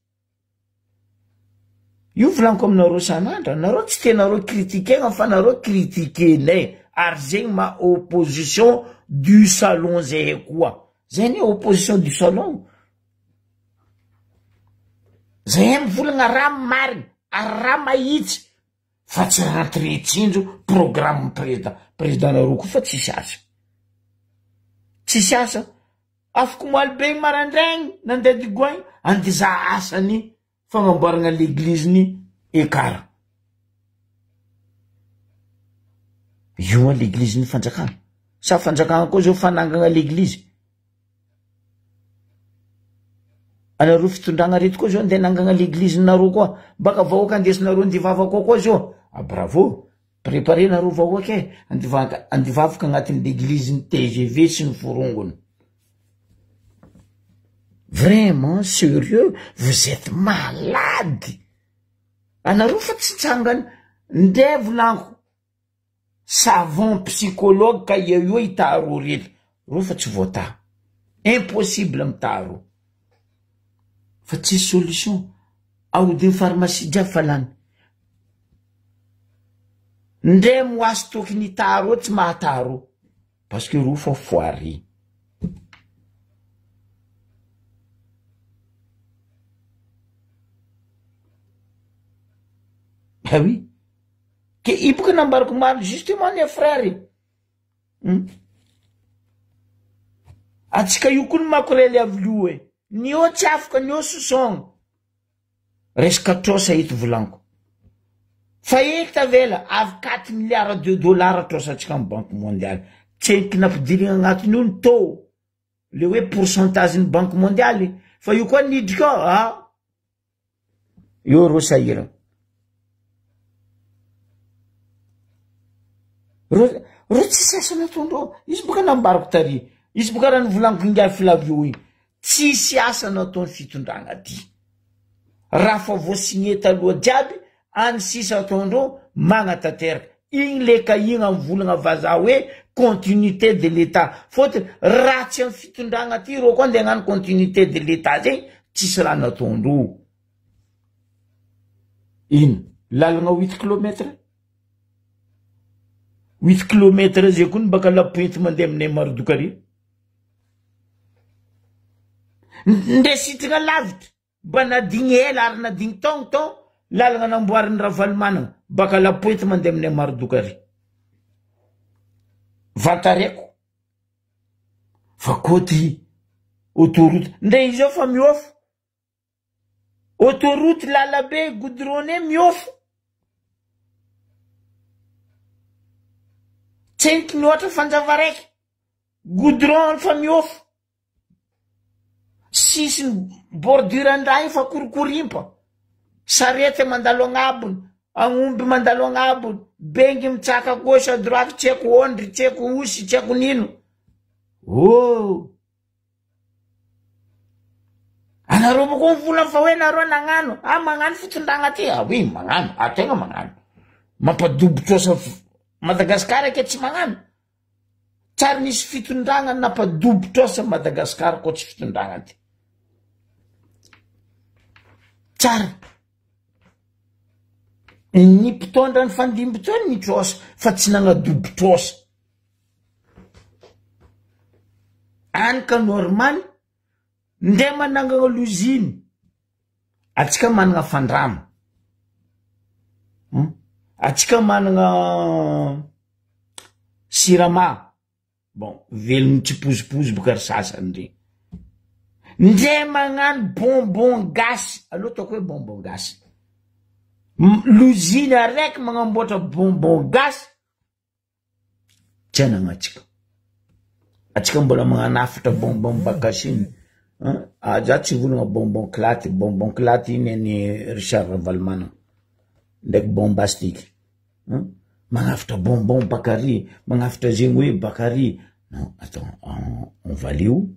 Io volaniko aminareo isan'andro, nareo tsy tianareo critiquer-na fa nareo critiquer-nay ary zegny maha opposition du salon zahay koa, zay anie opposition du salon, zahay mivolagna raha marigny ary raha mahitsy fa tsy rentrée tsinjo programme président, président-nareo koa fa tsisy asa, tsisy asa. Afaka omaly be maraindraigny nandeha Digoin andeha hizaha asany fagnamboaragna l'église-ny Ekar. Io an l'église-ny fanjakana. Sa fanjakana koa zao fanangana l'église? Anareo fitondragna reto koa zao andeha hanangana l'église-nareo koa. Baka vahoaka andesinareo andeha hivavaka koa zao. Ah bravo. Préparer nareo vahoaka e, andivavaka agnatin'ny l'église ny tgv sy ny forongony. Vraiment sérieux, vous êtes malade. Anareo fa tsy tsangana, ndre volaniko, savant psychologue ka eo eo hitaha rô reto, rô fa tsy voataha. Impossible mitaha rô. Fa tsisy solution. Aodin'ny pharmacie jiaby fa lany. Ndre moasy tokony hitaha rô tsy mahataha rô parce que rô fa foire. Ah oui, ke io boka nambarako omaly justement les frères e. Hum. Atsika io koa ny makorely avy loha e. Ny eo tsy afaka, ny eo sosogna. Resaka trosa eto volaniko. Fa ely tavela avy quatre milliards de dollars trosantsika amin'ny banque mondiale. Tseniky nampidirina agnatiny io ny taux, le hoe pourcentage ny banque mondiale. Fa io koa niditra ao, ah. Eo reo sahirana. Reo reo tsisy asa nataondreo. Izy boka nambarako tary. Izy boka raha nivolaniko ingahy Flavio igny. Tsisy asa nataony fitondragna ty. Raha fa voa-signé taloha jiaby, any sisa ataondreo magnatanteraka. Igny le ka igny am volagna vazaha hoe continuité de l'etat. Fôtony raha tsy am fitondragna ty reo koa nde hagnano continuité de l'etat zegny, tsisy raha nataondreo. Ino? Lalagna huit kilomètre? Huit kilomètre zay koa ny baka la pointe mandeha aminay Marodoka ary. Nde sitragna lavitra, mba nadigny ela ary nadigny taogno tao lalagna namboarin'i Ravalomanana baka la pointe mandeha aminay Marodoka ary. Vantareko fa koa ty autoroute ndre izao fa miofo. Autoroute lalabe goudronné miofo. Tseniky mihoatra fanjava raiky. Goudron fa miofo. Sisiny bordure an-draha io fa korokorimpa. Sarety mandalo agnabony, agnomby mandalo agnabony, bengy mitsaka gauche à droite tsy haiko ondry, tsy haiko osy, tsy haiko nino. Oh! Anareo koa mivolagna fa hoe nareo nagnano, ah magnano fitondragna ty, ah oui magnano, ah tegna magnano. Mampadobo trosa Madagasikara ke tsy magnano. Tsary nisy fitondragna nampadobo trosa Madagasikara koa tsy fitondragna ty. Tsary. Ny mpitondra nifandimby teo ny trosa fa tsy nagnadobo trosa. Any ka normal, ndre manangana l'usine, atsika manana fandrama, hum, atsika manana sirama, bon velogno tsipozipozy boka ry sasany regny, ndre magnano bonbon gasy, aleo ataoko hoe bonbon gasy, l'usine araiky magnamboatra bonbon gasy, Tsy anagnantsika. Atsika mbola magnanafatra bonbon bakasiny. Ah za tsy hivolagna bonbon klaty, bonbon klaty iny an'i Richard Ravalomanana ndraiky bombastique an, magnafitra bonbon bakary, magnafitra zegny hoe bakary, non attends on va aller où?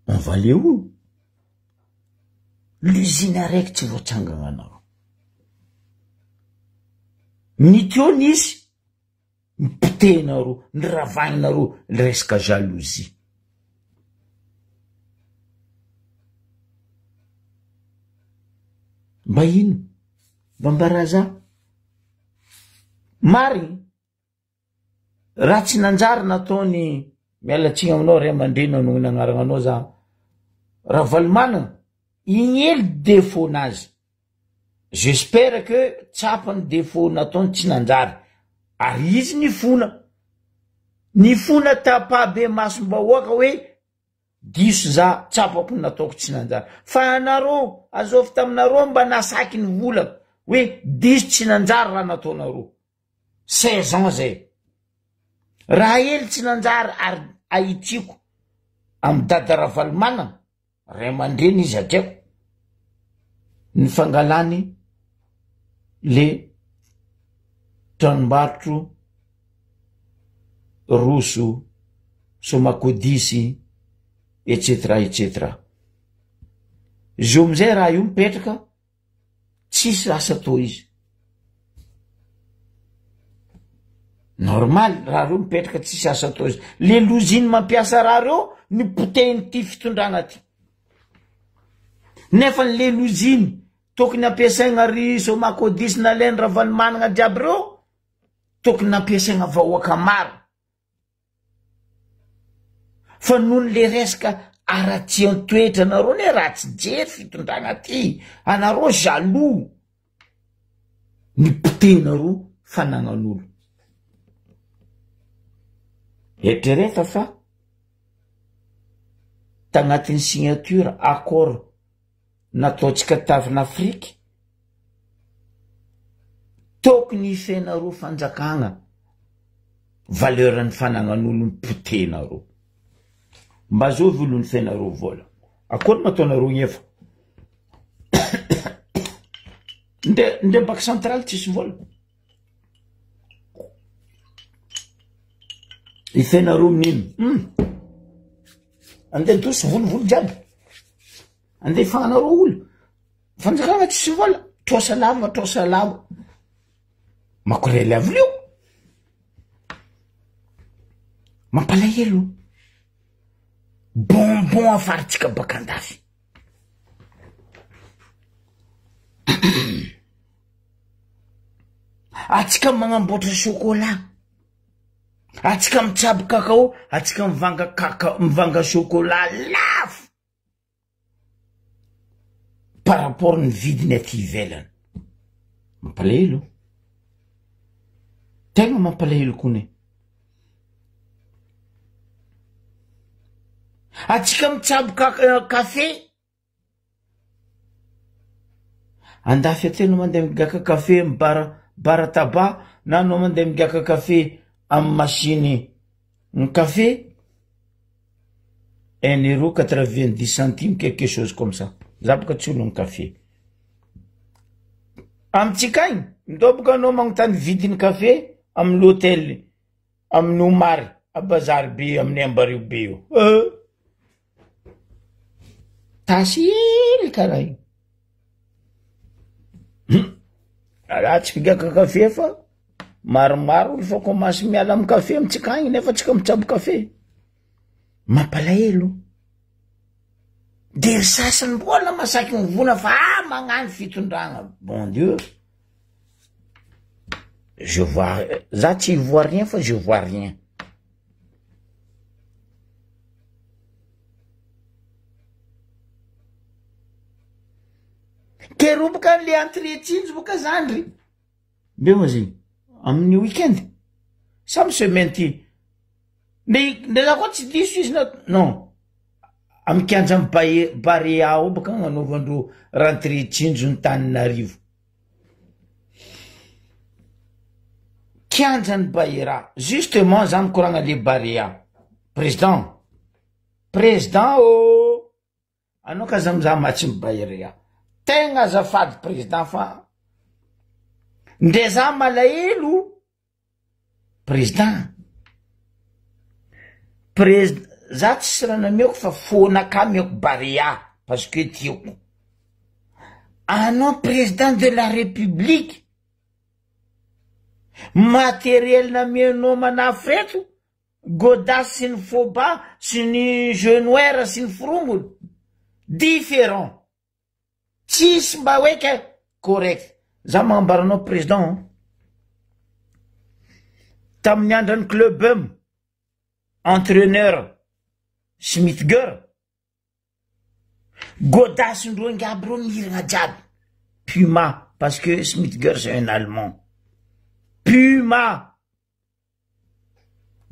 On va aller où? L'usine araiky tsy voatsangana anareo, ny teo nisy Nipotehinareo, niravahinareo resaka jalousie. Mba ino? Mba ambara za. Marigny, raha tsy nanjary nataony, miala tsiny aminao ray aman-dreny nanonona agnarana anao za, Ravalomanana, igny hely défaut-nazy. J'espère que tsapany défaut nataony tsy nanjary ary izy nifona, nifona tapabe masom-bahoaka hoe diso za tsapako ny nataoko tsy nanjary fa anareo azovy taminareo mba nasaky ny volako hoe diso tsy nanjary raha nataonareo 16 ans zay raha hely tsy nanjary ary ahitiako amy dada Ravalomanana Ray aman-dreny izy hatreo ny fangalany le tranombarotro roso somakodisy etc etc zio amizay raha io mipetraka Tsisy asa toa izy. Normal raha reo mipetraka tsisy asa toa izy. Le loziny mampiasa raha reo ny potehin'ity fitondrana ty. Nefa le loziny tokony ampiasaigna ry Somakodis nalainy Ravalomanagna jiaby reo tokony nampiasaigna vahoaka maro. Fa noho le resaka haratsian-toetra anareo anie ratsy jery fitondrana ty, anareo jaloux ny potehinareo fanagnan'olo. Eritrereto fa tagnatin'ny signature accord nataontsika tavin'Afrique, tokony hifenareo fanjakagna valeur ny fanagnan'olo ny potehinareo. Mba zovy olo nifenareo vola? Akory ma ataonareo gnefa? Nde nde banque centrale tsisy vola. Ifenareo amin'ino? Hum. Andeha dosy volovolo jiaby. Andeha ifagnanareo olo. Fanjakana tsisy vola, trosa lava, trosa lava. Makorely avy lio. Mampalahelo. Bonbon afaritsika baka andafy. Atsika magnamboatra chocolat. Atsika mitsabo cacao, atsika mivanga cacao, mivanga chocolat lafo. Par rapport ny vidiny aty ivelany. Mampalahelo. Tegna mampalahelo kony. Atsika mitsabo kafe. Andafy aty anao mandeha migaka kafe amy bar bar tabac na anao mandeha migaka kafe amy machine ny kafe un euro quatre vingt dix centimes quelque chose comme ça za boka tsy olon'ny kafe amitsika agny ndao boka anao magnontany vidin'ny kafe amy l'hotel amin'ny omary a bazary be amin'ny ambario be io euh. Tasy hely karaha io. Hum, raha tsy mpigaka kafe fa maromaro olo fa commence miala amy kafe amitsika agny nefa tsika mitsabo kafe. Mampalahelo. De ry sasany mbola masaky mivola fa ah magnano fitondragna. Bon Dieu. Je vois, za tsy vois rien fa je vois rien. Keroboka an'le entrée tsinjo boka zandry. Mbeo ma zegny? Amin'ny week-end? Sa amy semaine ty? Nde nde za koa tsy diso izy na non. Amy kianjan'i Bae- Barea ao baka agnanaovandreo rentrée tsinjo ny Tananarivo. Kianjan'i Baera. Justement za mikoragna le Barea. Président. Président ô! Anao ka aza mizaha maha tsy mibaerea. Tegna azafady président fa ndre za malahelo président. Prez za tsisy raha nameko fa fônakà meko barea parce que tiako. Anao président de la république matériel namianao manafo reto Godasse sy ny Foba sy ny Genouer sy ny forongony différent tsisy mba hoe ke correct za magnambara anao président tamin'ny andran'ny club M entraineur Schmittger Godasse ndreo ingaby reo mihiragna jiaby Puma parce que Schmittger c'est un allemand Puma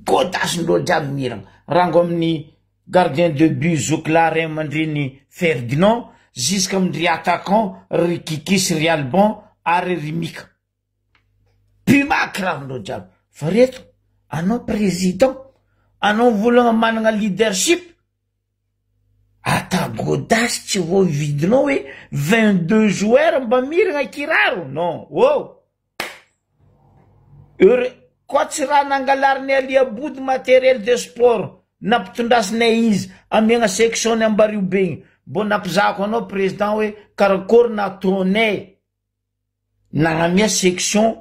Godasse-ndreo jiaby mihiragna rango amin'ny gardien de but zoky lahy ray aman-dreny Ferdinand jusqu'à amin-dry attaquant ry Kiki sy ry Alban ary ry Mika. Puma kirarondreo jiaby fa reto anao président anao mivolagna managna leadership ata Godasse tsy voavidinao hoe 22 joueurs mba mihiragna kiraro non oh. Heure koa tsy raha nangalarin'i Alia Body matériel de sport nampitondrasinay izy amiagna section ny Ambariho be igny mbô nampizahako anao président hoe karakôry nataonay nagnamia section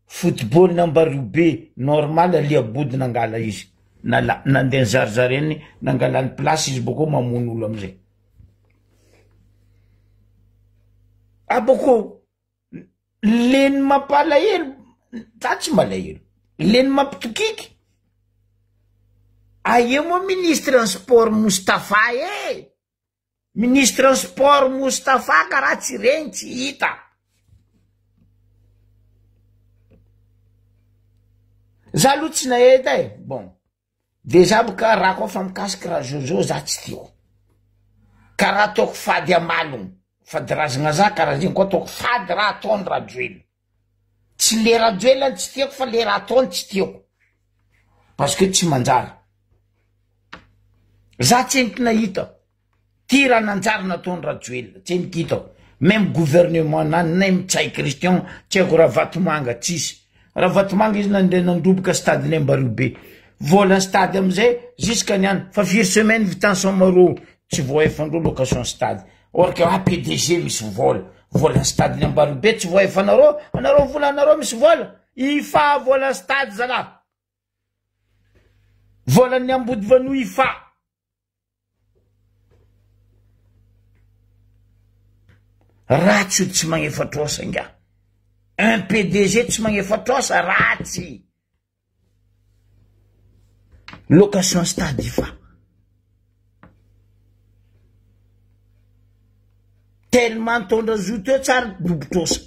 football ny Ambariho be normal Alia Body nangala izy nala nandeha nizarizareny nangalany place izy bôkô mamono olo amizay abôkô Le ny mampalahelo, za tsy malahelo, le ny mampitokiky, aia moa ministre ny sport Moustapha e! Ministre ny sport Moustapha karaha tsy regny tsy hita. Za aloha tsy nahita e, bon. Dejà boka raha koa fa mikasiky raha jojo za tsy tiako, karaha ataoko fady amalogno, fady razagna za karaha zegny koa ataoko fady raha ataony rajoelina, tsy le rajoelina no tsy tiako fa le raha ataony tsy tiako, parce que tsy manjary, za tsy eniky nahita. Ty raha nanjary nataony Rajoelina tsy haiko hitako meme gouvernement nany nem Ntsay Christian tsy haiko Ravatomanga tsisy Ravatomanga izy nandeha nandroboka stade ny Ambariho be vola stade amizay jusqu'à niany fa firy semaine vitany Soamarô tsy voaefandreo location stade or que ah PDG misy vola vola stade ny Ambariho be tsy voaefanareo anareo volanareo misy vola ifa vola stade zalahy volan'ny Ambodivanoa ifa. Ratsy io tsy magnefa trosa ingahy. Un PDG tsy magnefa trosa ratsy. Location stade ifa. Tellement nitondra zo teo tsary dobo trosa.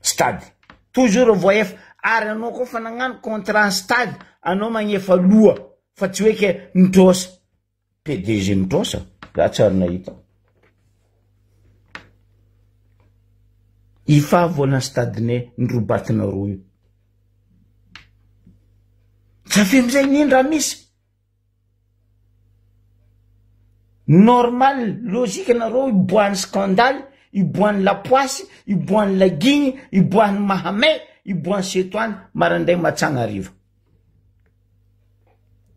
Stade. Toujours voaefa. Ary anao koa fa nagnano contrat stade, anao magnefa loha. Fa tsy hoe ke mitrosa. PDG mitrosa? Za tsy ary nahita. Ifa voana stade-ne ndrobatina roa io. Tsy avy amizay n'ino raha misy. Normal, logique nareo iboahan'ny scandale, iboahan'ny lapoasy, iboahan'ny lagigny, iboahan'ny mahamay, iboahan'ny setoany, maraindray matsagna hariva.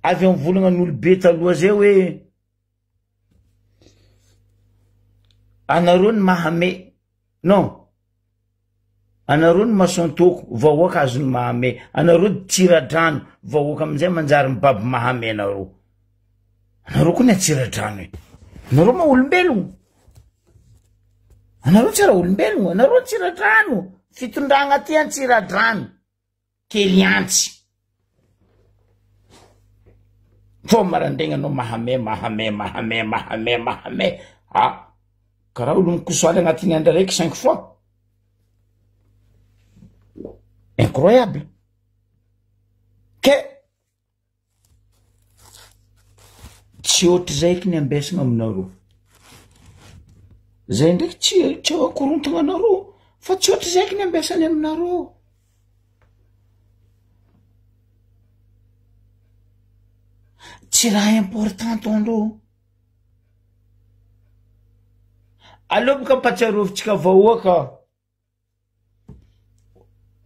Avy amin'ny volagna n'olobe taloha zay hoe anareo ny mahame non anareo ny mason-toko vahoaka azon'ny mahame anareo tsiradrano vahoaka amin'izay manjary mibaby mahame anareo anareo koa ny atsiradrano e anareo ma olombelogno anareo tsy raha olombelogno anareo tsiradrano fitondragna aty antsiradrano Kely antsy. Vao marandraigny anao mahame mahame mahame mahame mahame ah karaha olo mikosoaly agnatin'ny andro araiky cinq fois. Incroyable. Ke Tsy ohatr'izay eky ny ambesagna aminareo. Zay ndraiky tsy tsy akorontagna anareo fa tsy ohatr'izay eky ny ambesany aminareo. Tsy raha important ataondreo. Aleo boka ampatsiarovintsika vahoaka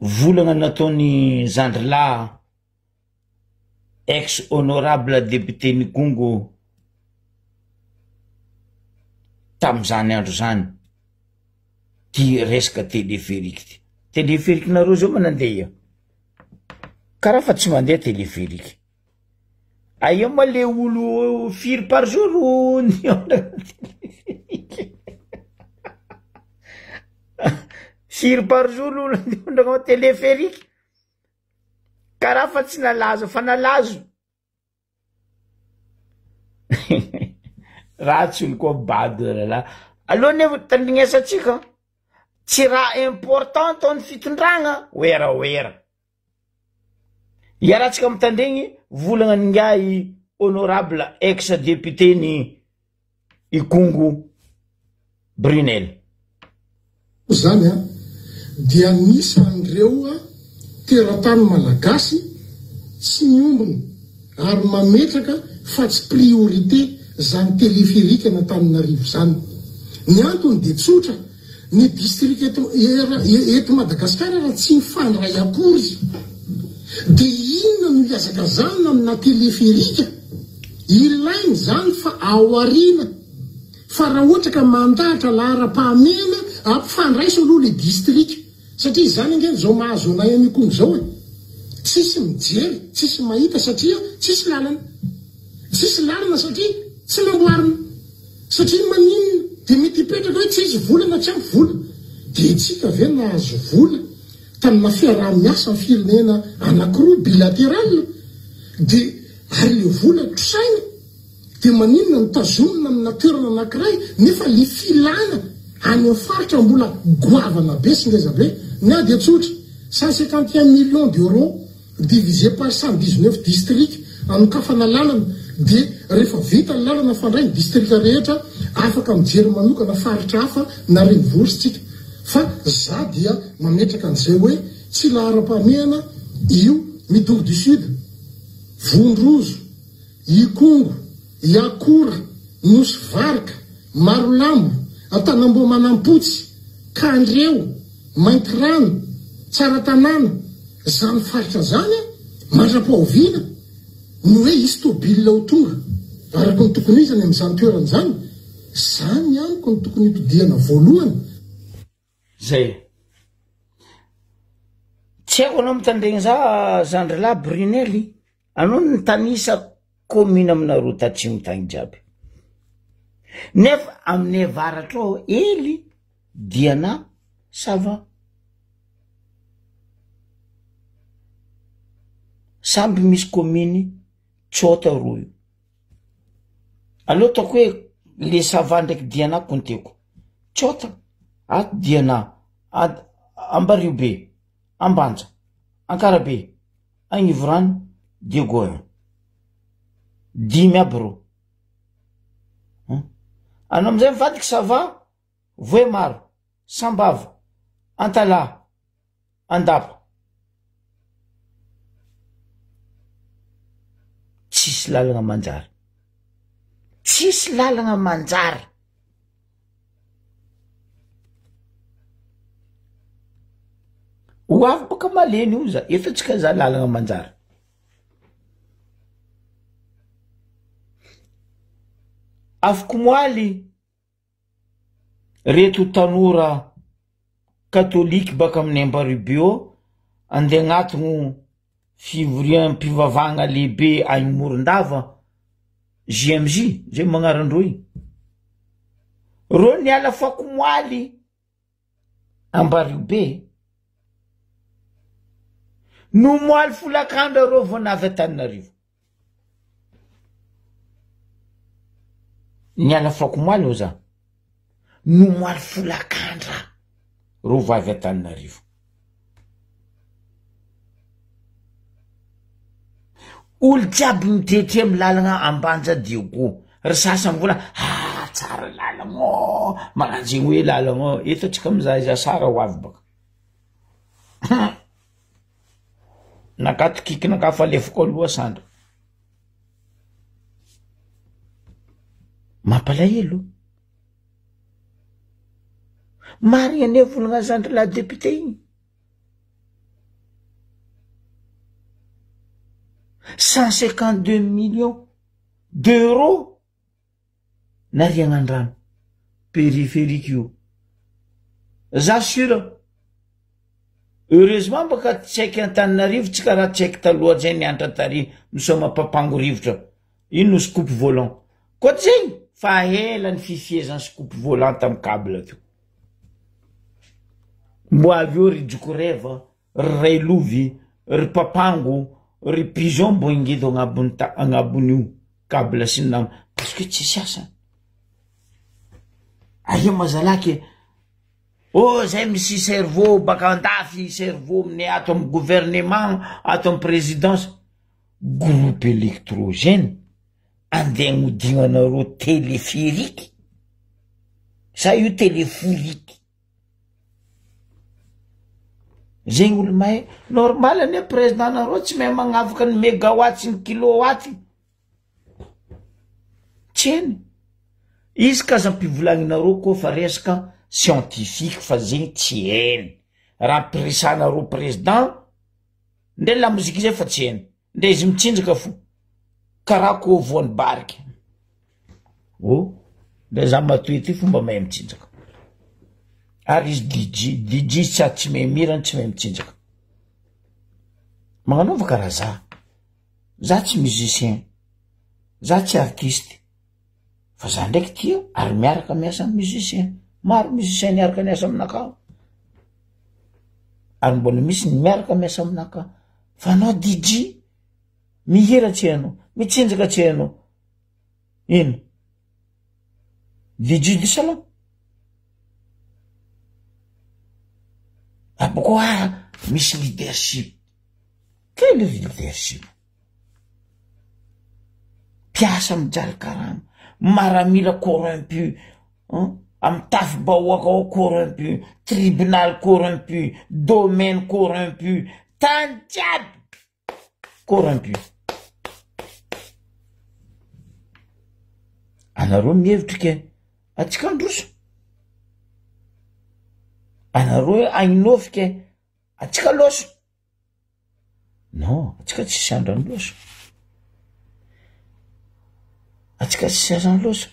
volagna nataony zandrilahy ex honorable député Nikongo tamizany andro zany ty resaka téléphérique ty. Téléphérique nareo zao ma nandeha ia? Karaha fa tsy mandeha téléphérique. Aia moa le olo firy par jour nihaona téléphérique? Firy par jour olo nihaona téléphérique? Karaha fa tsy nalazo fa nalazo. Ratsy olo koa bado rahalahy. Aleo nefa tandrignesantsika tsy raha important ataon'ny fitondragna werawera. Iarahantsika mitandregny volagna an'ingahy honorable ex député ny Ikongo Brunel. Izany dia anisan'ireo teratany malagasy tsy miombona ary mametraka fa tsy priorité izany téléphérique an'Antananarivo izany. Ny antony dia tsotra, ny distrika eto eto Madagasikara raha tsy mifandray akory dia inona no hihazakazahana amina téléphérique? Ilaina izany fa aoriana. Fa raha ohatra ka mandahatra laharam-pahamehana, ampifandraiso aloha le distrika. Satria izany ange izao mahazo anay any Ikongo izao e. Tsisy mijery, tsisy mahita satria tsisy lalana. Tsisy lalana satria tsy namboarina. Satria maninona? Dia mety hipetraka hoe tsisy vola na tsy ampy vola. Dia itsika ve nahazo vola tamina fiaraha-miasa amin'ny firenena anakiroa bilateral? Dia ary le vola trosaina? Dia maninona no tazomina amina toerana anakiray nefa le filana any amin'ny faritra mbola goavana be sy ngeza be? Ny ahy dia tsotra, 151 millions d'euros divisé par 119 districts anokafana lalana dia rehefa vita ny lalana fandray ny distrika rehetra afaka mijery manokana faritra hafa na renivohitra tsika fa za dia mametraka an'izay hoe tsy laharam-pahamehana io Midongy du Sud, Vondrozo, Ikongo, Iakora, Nosy Varika, Marolambo, Antanamboa Manampotsy, Kandreho, Maintirano, Tsaratanàna, izany faritra izany mandra-pahoviana no hoe hisy tôbila ho tonga araka ny tokony ho izy any amin'izany toerana izany? Izany amiko no tokony hitodihana voalohany. Zay. Tsy haiko anao mitandregny za zandrilahy Brunel, anao nitanisa commune aminareo tatsimo tagny jiaby. Nefa aminay avaratra ao hely Diana ça va. Samby misy commune tsôta roa io. Aleo ataoko hoe le Sava ndraiky Diana konteko. Tsôta, ato Diana, ad- Ambariobe, Ambanja, Ankarabe, Agnivorano, Diego un. Dimy aby reo. An. Anao amizay mivadiky Sava, Vohemaro, Sambava, Antalaha, Andapa. Tsisy lalagna manjary. Tsisy lalagna manjary. Ho avy baka malemy io za, efa tsika za lalagna manjary. Afikomoaly Reto tanora katôliky baka amin'ny Ambaribio andeha agnatiny fivoriam-pivavahana lehibe any Morondava, JMJ, zay magnarandreo igny, reo niala fakomoaly Ambariobe, nomoaly folakandro reo vao navy Antananarivo. Niala afakomaly oa za, nomoaly folakandra reo vao avy Antananarivo. Olo jiaby mitete amy lalagna Ambanja Diego, ry sasany mbola ah tsara lalagna ô, magnano zegny hoe lalagna ô, eto atsika mizaha iza sara ho avy baka. Nakato kikinaka fa alefako aloha sandra. Mampalahelo. Marigny anie volagna zandry lahy député igny. 152 millions d'euros nariagna an-drano. Périphérique io. Za sûr. Heureusement baka tsy haiky Antananarivo tsy karaha tsy haiky taloha zay nianatra tary misaoma papango rivotra. Ino no scoop volant. Koa tsy zegny fa ela ny fifehezan'ny scoop volant tam cable teo. Mbo avy eo ry jokoreva, ry railovy, ry papango, ry pigeon mbo ingido agnabony ta agnabon'io cable sy ny nama parce que tsisy asany. Aia mazalaky e. Oh zay misy cerveau baka andafy cerveau aminay ato amy gouvernement ato amy présidence groupe électrogène andeha agnodignanareo téléphérique sa io téléphorique zegny olo mahay normal anie président nareo tsy mahay magnavaka ny mégawatt sy ny kilowatt Tsy hainy. Izy ka aza ampivolagninaroa koa fa resaka scientifique fa zegny tsy hainy. Raha ampirisanaroa président ndray lamoziky zay fa tsy hainy. Ndray izy mitsinjaka fo karaha koa voan'ny bariky. Oh, ndray za matoy ty fo mba mahay mitsinjaka. Ary izy DJ, DJ sady tsy mahay mihira no tsy mahay mitsinjaka. Magnanaova karaha za. Za tsy musicien, za tsy artiste, fa za ndraiky tia ary miaraka miasa amy musicien, maro musicien niaraka niasa aminakahy, ary mbola misy ny miaraka miasa aminakahy, fa anao DJ, mihira tsy hainao, mitsinjaka tsy hainao, ino? DJ de salon? Abôkô ah misy leadership. Quel leadership? Mpiasa mijaly karama, maramila corrompu, amy tafi-bahoaka ao corrompu, tribunal corrompu, domaine corrompu, tany jiaby corrompu. Anareo mihevitry ke atsika androso? Anareo agninofy ke atsika loso? Non, atsika tsisy andrany loso. Atsika tsisy andrany loso.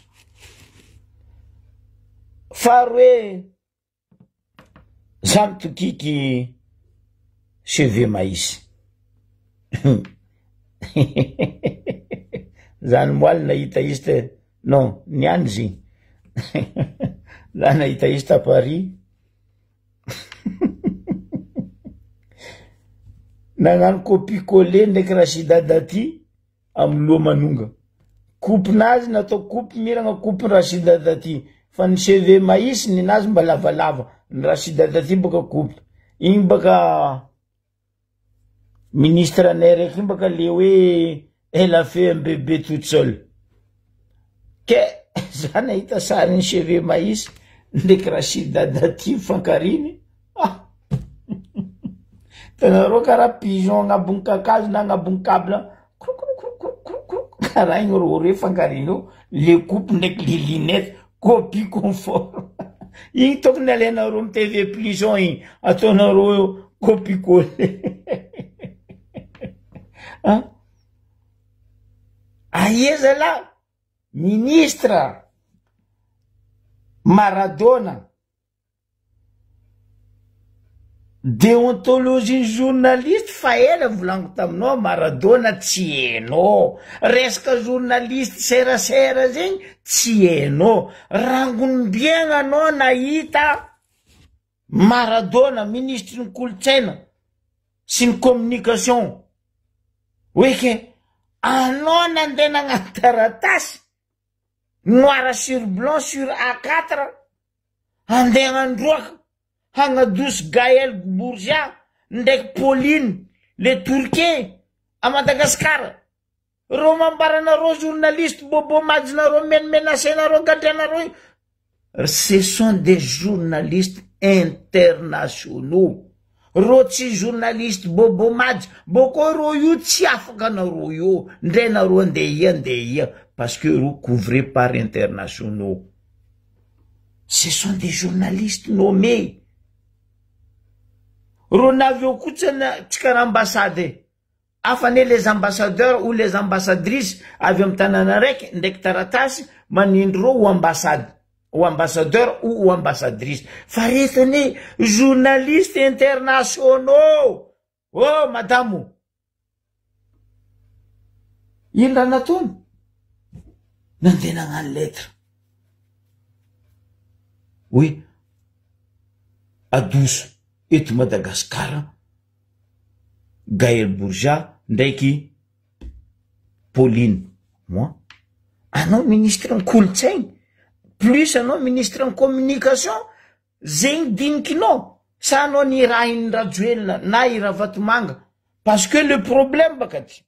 Faharoe, za mitokiky cheveux maïs. Za ny moaly nahita izy te, non, niany izy. Za nahita izy ta Paris. Nagnano copie coller ndraiky Rachida Dati amy loha manonga. Coupe-nazy natao coupe miragna coupe Rachida Dati. Fa ny cheveux maïs ninazy mba lavalava, ny Rachida Dati baka coupe. Igny baka Ministre anay raiky iny baka le hoe elle a fait un bébé toute seule. Ke za nahita sarin'ny cheveux maïs ndraiky Rachida Dati mifankariny. Ah! Hitanareo karaha pigeon agnabon'ny kakazo na agnabon'ny câble krokrokrokrokrok karaha igny rô re fankariny eo, le coupe ndraiky le lunette copie conforme. Igny tokony alainareo amy TV plus ao igny, ataonareo copie coller. An! Aia zalahy ministre Maradona. Déontologie journaliste fa ela volaniko taminao Maradona tsy hainao, resaka journaliste serasera zegny tsy hainao, rangonim-biagna anao nahita Maradona minisitry ny kolontsaina sy ny communication hoe ke anao nandeha nagnano taratasy noir sur blanc sur A quatre Andeha hagnandroaka, hagnadosy Gaël Bourgia ndraiky Pauline le Turquie à Madagascar. Reo mambaranareo journaliste bobo majinareo menomenacenareo gadranareo io, ce sont des journalistes internationaux. Reo tsy journaliste bobo majy, bôkô reo io tsy afaka anareo io, ndre nareo andeha ia andeha ia parce que reo couvré par internationaux. Ce sont des journalistes nommés. Reo navy eo koa tsy tsy karaha ambassade e. Hafa anie les ambassadeurs ou les ambassadrices avy amy tanàna araiky ndraiky taratasy manindry reo ho ambassade, ho ambassadeur ou ho ambassadrice. Fa reto anie journalistes internationaux. Oh madamo! Ino raha nataony? Nandeha nagnano lettre. Hoe adoso eto Madagasikara Gaël Bourgeat ndraiky Pauline. Moi, anao ministre ny kolontsaigny, plus anao ministre ny communication, Zegny dinikinao sa anao nirahin'i Rajoelina na i Ravatomanga parce que le problème baka ty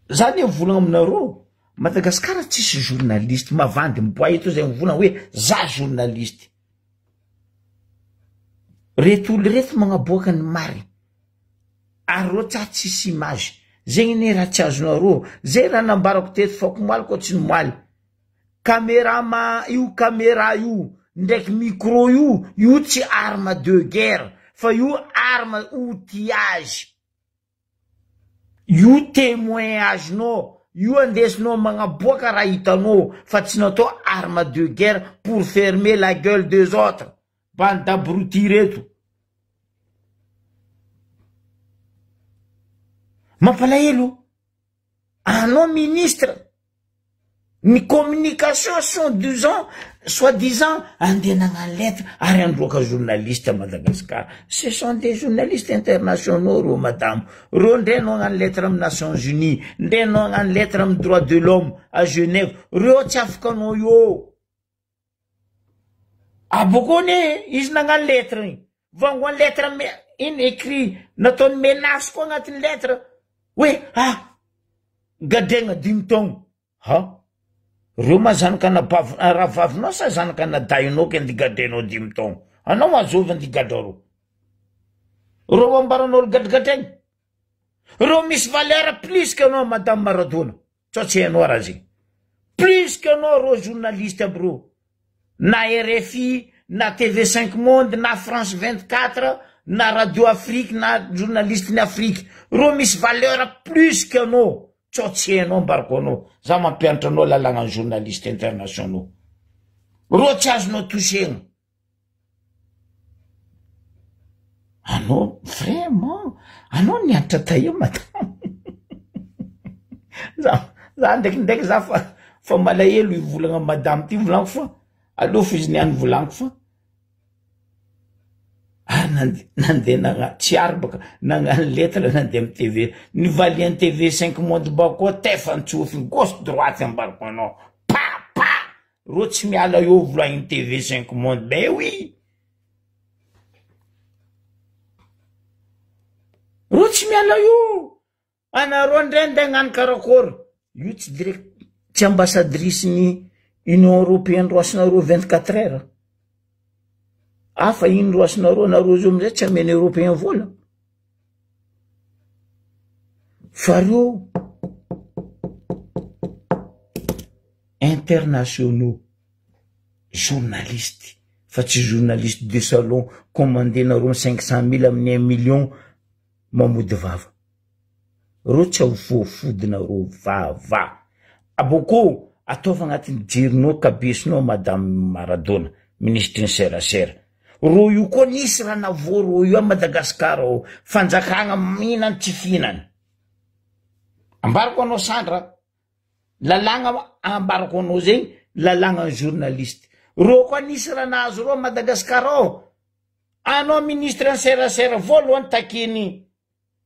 za anie mivolagna aminareo Madagascar tsisy journaliste mavandy miboay eto zay mivolagna hoe za journaliste reto olo reto magnaboaka ny marigny ary reo tsa tsisy image zegny anie raha tsy azonareo zay raha nambarako teto fakomaly koa tsy nomaly Camera ma io camera io ndraiky micro io, io tsy arme de guerre fa io arme outillage, io temoin azonao, io andesinao magnaboaka raha hitanao fa tsy natao arme de guerre pour fermer la gueule des autres, bande d'abrutis reto. Mampalahelo. Anao ministre ny communication sont disant soit disant andeha nagnano lettre ary androaka journaliste à Madagascar ce sont des journalistes internationaux reo madamo reo ndray anao hagnano lettre amy Nations Unies ndray anao hagnano lettre amy droit de l'homme à Genève reo tsy afaka anao eo. Abôkô anie izy nagnano lettre igny, vangoan'ny lettre me ino écrit nataony menace koa agnatin'ny lettre hoe ah gadraigna dimy taogno, ha reo ma zanaka anabavy rahavavinao sa zanaka anadahinao ke andeha gadrainao dimy taogno, anao ma azovy andeha higadra reo, reo ambaran'olo gadragadraigna, reo misy valeur plus que anao madame Maradona. Sao tsy hainao raha zegny. Plus que anao reo journaliste aby reo. Na rfi, na TV cinq monde, na France 24, na radio Afrique, na journaliste ny Afrique. Reo misy valeur plus que anao. Sao tsy hainao ambarako anao. Za mampianatra anao lalàgnan'ny journaliste internationaux. Reo tsy azonao toucher-gna. Anao vraiment anao nianatra taia madame za za ndraikindraiky za fa fa malahelo hivolagna amy madame ty volaniko fa aleo fo izy niany volaniko fa ary nande nandeha nagna tsy ary baka nagnano lettre nandeha amy TV nivalian'ny TV cinq monde bakao tefa nitsofiny gauche droite ambarako anao pa pa Reo tsy miala eo volagniny TV cinq monde ben oui! Reo tsy miala eo! Anareo ndray nde hagnano karakôry? Io tsy direct tsy ambassadrice ny union européenne roasinareo 24 heures. Hafa iny roasinareo, nareo zao amizay tsy amena européen vola. Fa reo internationaux journaliste fa tsy journaliste de salon commande-nareo 500 mille amin'ny un million mamody vava reo tsy ho voafodinareo vava abôkô ataovy agnatin'ny jerinao kabesonao madame Maradona minisitry ny serasera reo io koa nisy raha navoa reo io a Madagascar ao fanjakagna mihinany tsy fihinany ambarako anao Sandra Lalàgna ambarako anao zegny lalàgnan'ny journaliste. Reo koa nisy raha nahazo reo à Madagascar ao. Anao ministre ny serasera voalohany takiany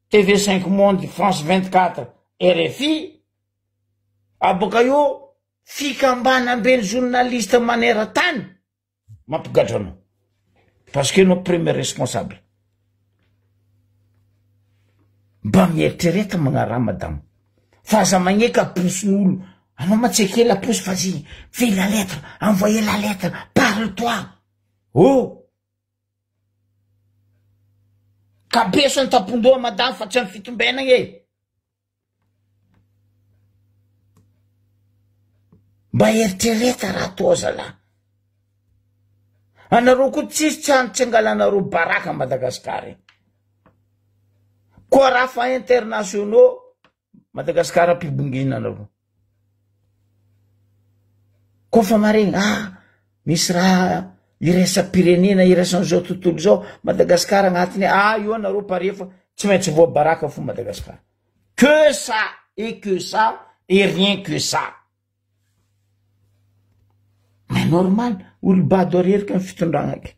TV cinq monde, France 24, RFI. Aboaka eo fikambanamben'ny journaliste maneran-tany. Mampigadra anao. Parce que enao premier responsable. Mba mieritrereta magnaraha madame. Fa aza magneka aposin'olo. Anao ma tsy ekela aposy fa zy fais la lettre, envoyer la lettre, parle toi. Oh! Kabeso ny tampondoha madame fa tsy amy fitombenagna e. Mba eritrereta raha toa zalahy. Anareo koa tsisy tsy any tsy angalanareo baraka Madagascar e. Koa raha fa internationaux Madagascar ampibongina anareo. Koa fa maregny ah misy raha iraisam-pirenena iraisan'izao tontolo izao Madagascar agnatiny ah io anareo pare fa tsy maintsy voabaraka fo Madagascar. Que ça et que ça et rien que ça. Mais normal, olo bado arerika ny fitondragna ke.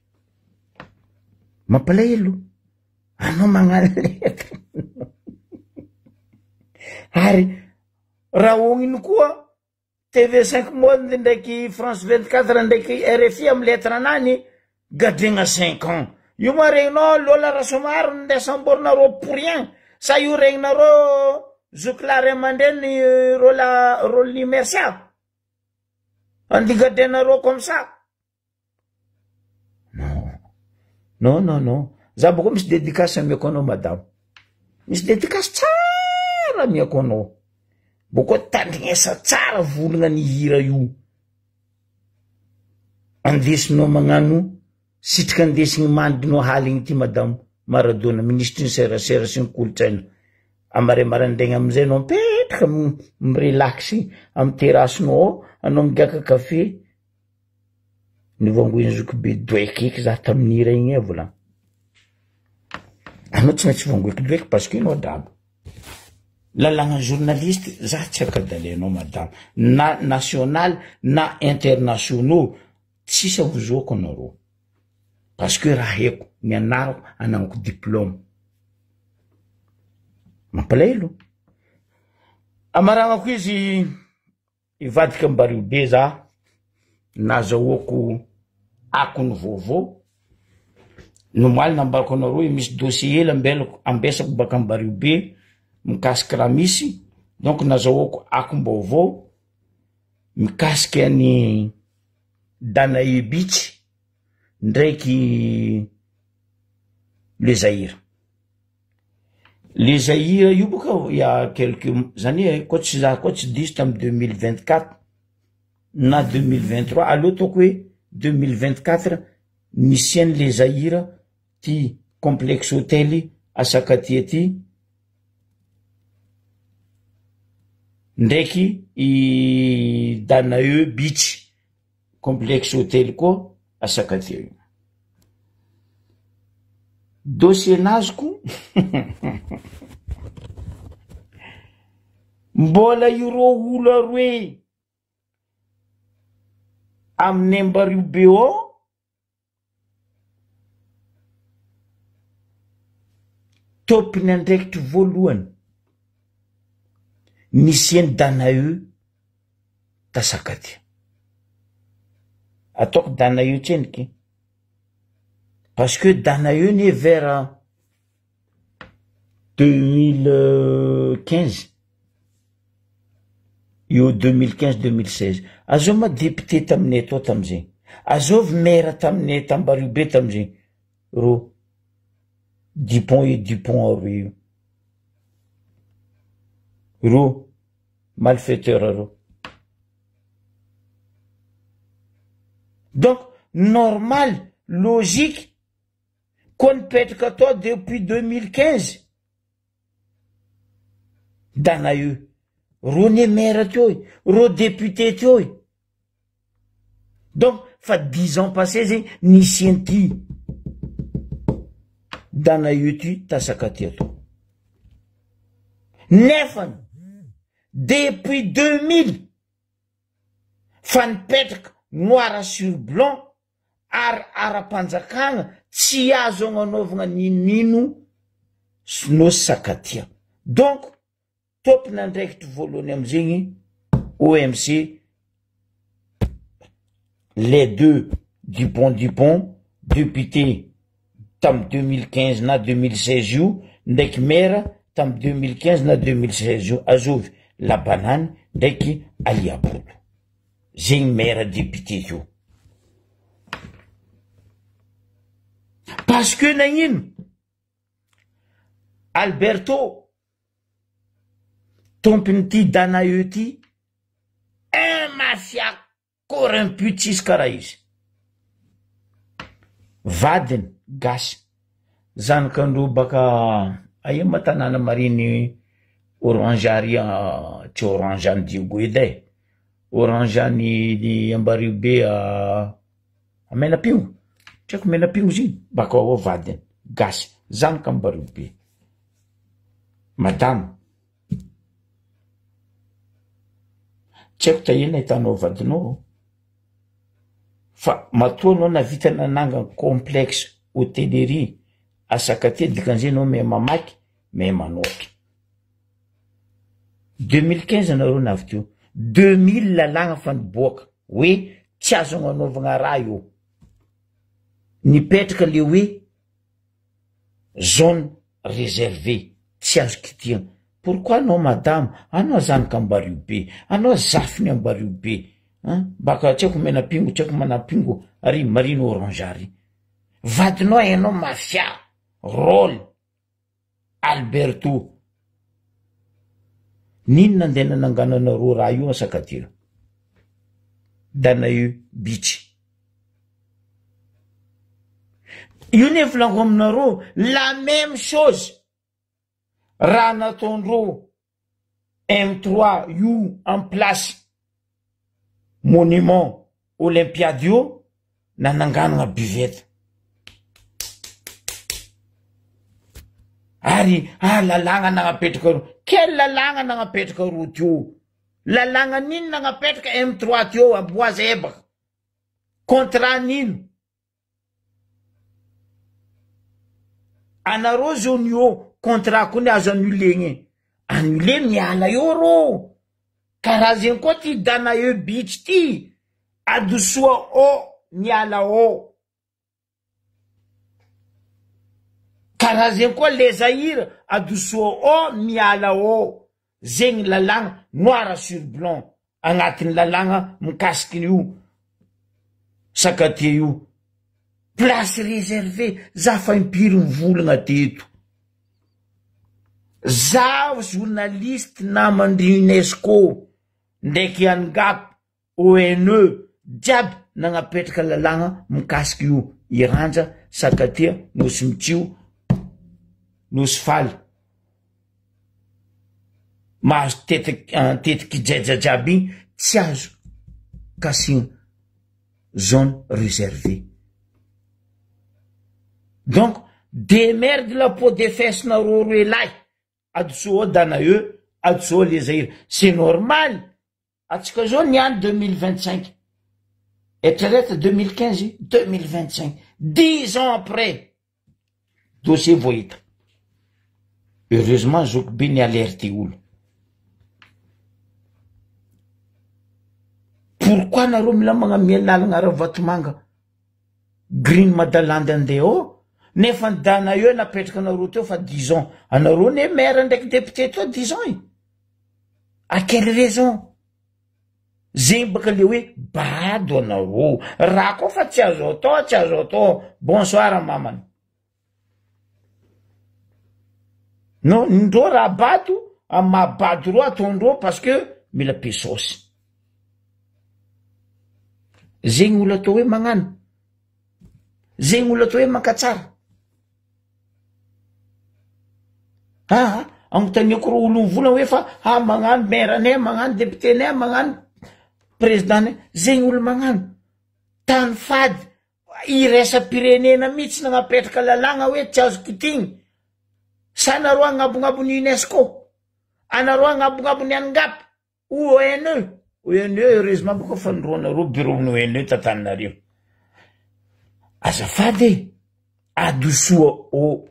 Mampalahelo. Anao magnano lettre. Ary raha ogniny koa TV 5 monde ndraiky France 24 ndraiky RFI amy lettre anany gadregna 5 ans. Io ma regninao Lola Rasoamaro ndeha samborinareo pour rien. Sa io regninareo zokilahy ray aman-dreny Rola Rolly Mercia. Andigadrenareo comme ça. Non. Non, non, non. Za boko misy dédicace amiako anao madame. Misy dédicace tsara amiako anao. Boko tandrignesa tsara volagna ny hira io. Andesinao magnano sitrika andesigny mandrinao haligny ty madame Maradona, minisitry ny serasera sy ny kolontsaina. Amaray-maraindraigny amizay anao mipetraka mi-relax amy terrasse-nao ao, anao migiaka kafe. Nivangoen'i zokibe doeky eky za tamin'ny hira igny e volagno. Anao tsy maintsy vangoeko doeky parce que anao draba. Lalàgna journaliste za tsy akadalenao madama na national na internationaux tsisy avozoako anareo parce que raha haiko nianarako anagnako diplôme. Mampalahelo. Amaragnako izy Hivadika am-bario be za nazahoako akony vaovao, ny omaly nambarako anareo hoe misy dossier hely ambelako ambesako baka am-bario be mikasiky raha misy, donc nazahoako akom-baovao mikasika ny Danae Beach ndraiky Le Zaïre. Le Zaïre io boka il y a quelques zany hoe koa tsy za koa tsy diso tamy 2024 na 2023 aleo ataoko hoe 2024 nisian'ny Le Zaïre ty complexe hôtel a Sakatia ty ndraiky i Danae Beach Complexe hôtel koa a Sakatia io. Dossier nazoko mbola ireo olo aroe amin'ny Ambario be ao Tompony andraikitry voalohany nisian'i Danae ta Sakatia. Ataoko Danae tsendriky parce que Danae ne vers 2015 eo 2015 2016 azao ma député taminay tao tamizay azovy maire taminay tambariobe tamizay ro Dupont et Dupont aroe io ro malfaiteur reo donc normal logique koa nipetraka tao depuis 2015 Danae ro ne maire teo e, ro député teo e, donc fa dix ans passé zegny nisy an'ity Danae ty tasaka ty atao nefany depuis 2000 fa nipetraka noir sur blanc ary ara-panjakana tsy azo agnanaovagna ninonino Nosy Sakatia. Donc tompon'andraikitry voalohany amizegny OMC les deux Dupont Dupont député tamy 2015 na 2016 io ndraiky maire tamy 2015 na 2016 io azovy la banane ndraiky Aliabodo. Zegny maire député io. Parce que nagnino? Alberto tompon'ity Danae ty un mafia corrompu tsisy karaha izy. Vadiny gasy. Zanak'androa baka aia ma tanàna mariny orange ary tsy orange any Diego edy e, orange any Ambaribe Menapingo, tsy haiko Menapingo izy iny, baka ao vadiny gasy, zanak'Ambaribe. Madama. Tsy haiko tahiana ahitanao vadinao fa matoa anao nahavita nanangana complexe hotellerie à Sakatia dikan'izay anao mahay mamaky mahay manoatra. 2015 nareo navy teo, 2000 lalàgna fa niboaka hoe tsy azo agnanaovagna raha io, nipetraka le hoe zone reservée tsy azo kitihana, pourquoi anao madama, anao zanaka Ambario be, anao zafiny Ambario be an, baka tsy haiko Menapingo tsy haiko Manampingo ary marine orange ary, vadinao hainao mafia, rôle, Alberto, n'inona andeha nanangananareo raha io Sakadia, Danae beach. Io ne volaniko aminareo la même chose raha nataondreo M trois io en place monument olympiade io nananganana buvette ary ah lalàgna nagnapetraka ro quelle lalàgna nagnapetraka ro teo lalàgna nino nagnapetraka M trois teo amboaza ebaka Contrat nino? Anareo zao ny eo contrat koa ny azo annuler-gny e, annuler miala eo rô, karaha zegny koa ty Danae beach ty, adosoa ao miala ao. Karaha zegny koa le Zaïre adosoa ao miala ao zegny lalàgna noir sur blanc agnatin'ny lalàgna mikasiky io Sakatia io place réservée za fa impiry mivolagna teto zaho journaliste namandry UNESCO ndraiky ANGAP ONE jiaby nagnapetraka lalàgna mikasika io i Randja, Sakatia, Nosy Mitsio, Nosy Faly. Mahazo tetik tetiky jeja jiaby igny tsy azo kasihina zone reservée. Donc demerde la peau des fesses nareo roe lahy, adosoa ao Danae, adosoa ao le Zaïre, c'est normal. Atsika zao niany 2025 eritrereto 2015 2025 dix ans après dossier vao hita heureusement zoky be ny alerte olo pourquoi nareo mila magnamia lalagna ravatomanga green madalandy andeha ao nefa ny dana eo napetraka anareo teo fa dix ans anareo ne maire ndraiky député teo dix ans e À quelle raison? Zegny baka le hoe bado anareo, raha koa fa tsy azo atao tsy azo atao, bonsoir mamany. Non, ndreo raha bado, amy maha bado reo ataondreo parce que mila pesos. Zegny olo atao hoe magnano, zegny olo atao hoe mankatsara. Aa anontaniako reo olo mivola hoe fa ha magnano maire nay magnano député nay magnano président nay zegny olo magnano tany fady iraisam-pirenena mihitsy nagnapetraka lalàgna hoe tsy azo kitigny sa nareo agnabonabon'ny UNESCO anareo agnabonabon'ny ANGAP ONE, ONE heureusement bôka fa noroanareo bureau ny ONE tantaninareo. Azafady e, adosoa ô.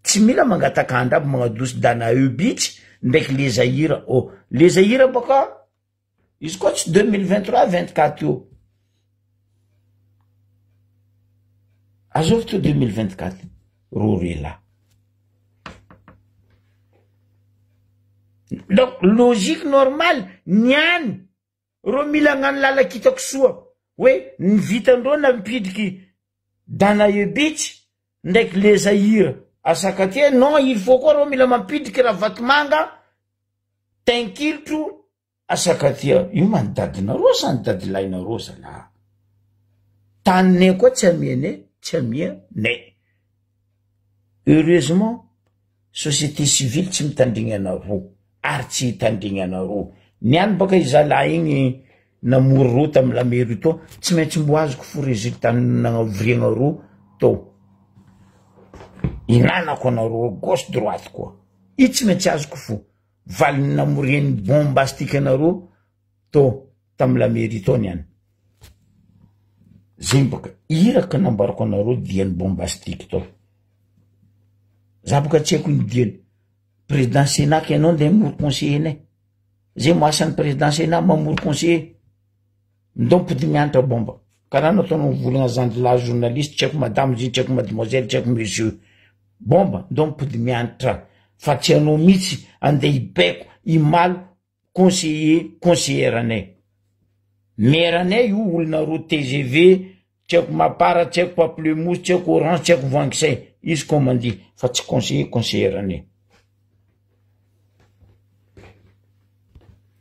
Tsy mila mangataka andro aby magnadoso Danae Beach ndraiky le Zaïre ô. Le Zaïre bôka izy koa tsy 2023 24 io. Azovy to 2024 ro rela. Donc logique normal niany reo mila agnano lalakitako soa hoe ny vitandreo nampidriky Danae Beach ndraiky le Zaïre à Sakatia non il faut koa reo mila mampidriky Ravatomanga Tainkilotro à Sakatia io ma ny dadinareo sa ny dadilahinareo zalahy? Taninay koa tsy amianay, tsy amianay. Heureusement, société civile tsy mitandrigny anareo ary tsy hitandrigny anareo. Niany baka i zalahy igny namory ro tamy la mairie tô, tsy maintsy mbo azoko fo résultat nagnavoriagna ro tô. Hinanako anareo gauche droite koa. Io tsy maintsy azoko fo. Valiny namorian'ny bombastique anareo tô tamy la mairie tô niany. Zegny baka iraka nambarako anareo dian'ny bombastique tô. Za boka tsy haiko ny diany. Président Sénat ka ianao ndeha hamory conseiller nay. Zay mo asan'ny président Sénat mamory conseiller. Ndao mipody mianatra bomba. Karaha nataonao mivolagna zandry lahy journaliste tsy haiko madame izy iny tsy haiko mademoiselle tsy haiko monsieur. Bomba ndao mipody mianatra fa tsy anao mihitsy andeha hibaiko himalo conseiller conseillère anay. Maire anay io olona roa tgv tsy haiko mapar tsy haiko pamplemousse tsy haiko orange tsy haiko voangisay izy commandie fa tsy conseiller conseillère anay.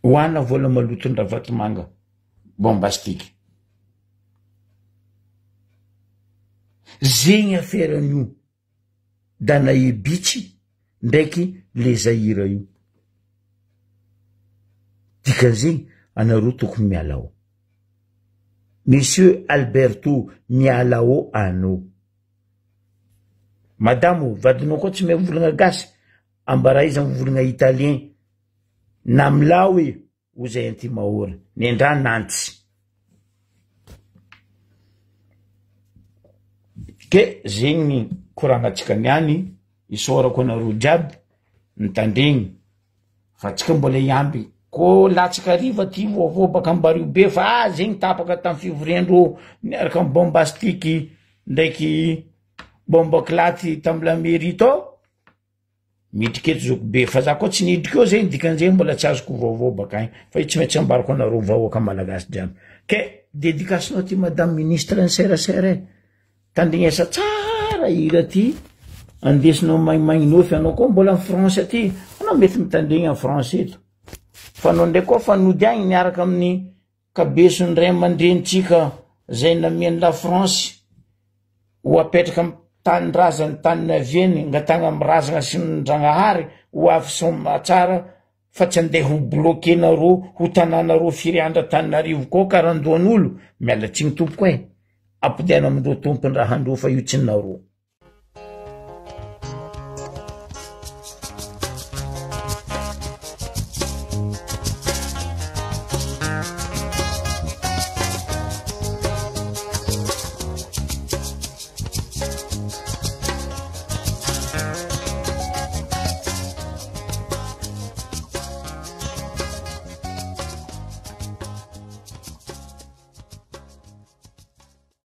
Hoanina vola maloton-dRavatomanga bombastique. Zegny affaire an'io Danae Beach ndraiky le Zaïre io. Dikan'izegny anareo tokony miala ao. Monsieur Alberto miala ao anao. Madame ô, vadinao koa tsy mahay mivolagna gasy, ambarà izy mivolagna italien. Namilao e, hoy zay anty Mahory, nendra nantsy. Ke zegny koragnantsika niany, isaorako anareo jiaby nitandregny fa tsika mbola hiamby ko latsaka hariva ty vaovao baka ambario be fa ah zegny tapaka tamy fivoriandreo niaraka amy bombastiky ndraiky bombakilaty tamy la mairie tao. Midriky eto zoky be fa za koa tsy nidriky eo zegny dikan'izay mbola tsy azoko vaovao baka agny fa io tsy maintsy ambarako anareo vahoaka malagasy jiaby ke dedicace-nao ty madame ministre ny serasera e tandrignesa tsara hira ty andesinao maignimaigninofy anao koa mbola en France aty anao mety mitandregny en France eto fa anao ndraiky koa fa nody agny miaraka amin'ny Kabeson'ny ray aman-drenintsika zay namian'i la France ho apetraka am tanindrazany tany niaviany angatahana am razagna sy ny ndragnahary ho avy soamatsara fa tsy andeha ho bloquer nareo ho tanànareo firy andro Antananarivo koa karandohan'olo miala tsiny tompoko eh ampodiano amindreo tompony raha andreo fa io tsy nareo.